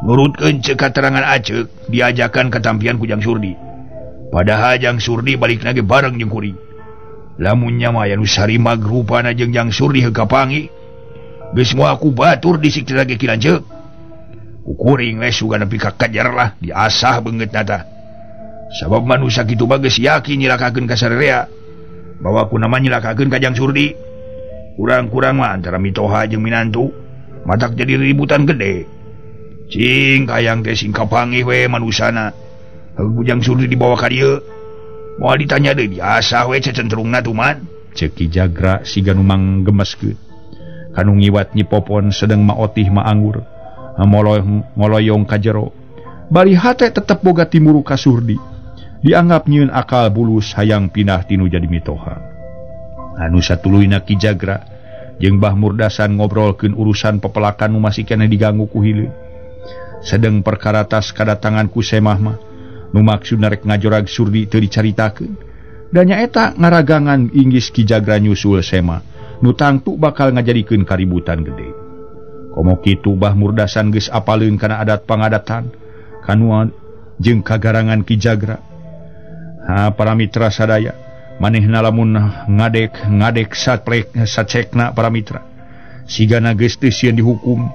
Nurutkeun ceuk katerangan Aceuk diajakan katampian ku Jang Surdi. Padahal Jang Surdi balik lagi bareng jeung kuring. Lamun nya mah aya nu sarimag rupana jeung Jang Surdi heuh kapanggih. Geus moal ku batur disiksa ge ki lanceuk. Ku kuring we sugan nepi ka kajar lah diasah beungeutna tah. Sabab manusia kitu mah geus yakin nyilakakeun ka sararea. Bawa ku nama nyilakakeun ka Jang Surdi. Kurang-kurang mah antara mitoha jeung minantu matak jadi ributan gede. Cing hayang teh sing kapanggih we manusana. Heuh Jang Surdi dibawa ka dieu. Moal ditanya deui diasah we cecentrungna tuman. Ceuk Ki Jagra siga nu manggemeskeun. Kanu ngiwat Nyi Popon sedeng maotih maanggur ngoloyong ka jero. Bari hate tetep boga timuru ka Surdi. Dianggap nyieun akal bulus hayang pindah tinu jadi mitoha. Anu satuluyna Ki Jagra jeung Bah Murdasan ngobrolkeun urusan pepelakan nu masih keneh diganggu ku hileud. Sedeng perkara tas kadatangan ku Semah mah nu maksudna rek ngajorag Surdi teu dicaritakeun. Da nyaeta ngaragangan inggis Ki Jagra nyusul Semah nu tangtu bakal ngajadikeun kaributan gede. Komo kitu Bah Murdasan geus apaleun kana adat pangadatan kanuan jeung kagarangan Ki Jagra. Ha para mitra sadaya manehna lamun ngadek saplek sacekna para mitra sigana geus teu sieun dihukum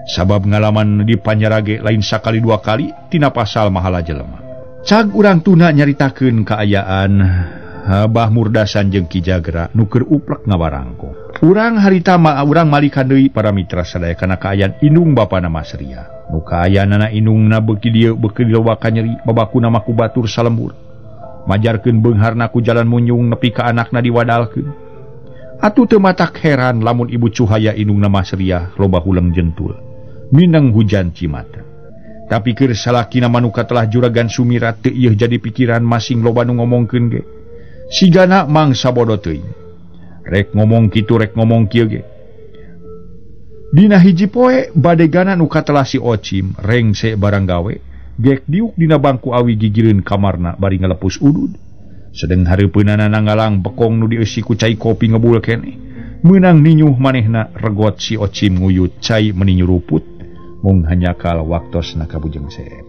sabab ngalaman di panjara ge lain sakali dua kali tina pasal mahala jelema. Cag urang tuna nyaritakeun kaayaan Bah Murdasan jeung Ki Jagra nu keur uplek ngabarangkong. Urang harita mah urang malikan deui para mitra sadaya kana kaayaan indung bapana Masriah. Nu kaayaanana indungna beuki dieu beuki loba kanyeri babakuna mah ku batur salembur. Majarkeun beungharna ku jalan munyung nepi ka anakna diwadalkeun. Atuh teu matak heran lamun Ibu Cuhaya indungna Masriah loba huleng jentul. Mineng hujan cimata. Tapi keur salakina manuka telah juragan Sumirat teu ieu jadi pikiran masing loba nu ngomongkeun ge. Sigana mangsa bodo teuing. Rek ngomong kitu rek ngomong kieu ge. Dina hiji poe badegana nu katelah si Ocim rengse barang gawe gek diuk dina bangku awi gigireun kamarna bari ngalepus udud. Sedeng hareupeunana nanggalang bekong nu dieusi ku cai kopi ngebul keneh. Meunang ninyuh manehna regot si Ocim nguyut cai meni nyuruput mung hanyakal waktosna ka Bujeng Seep.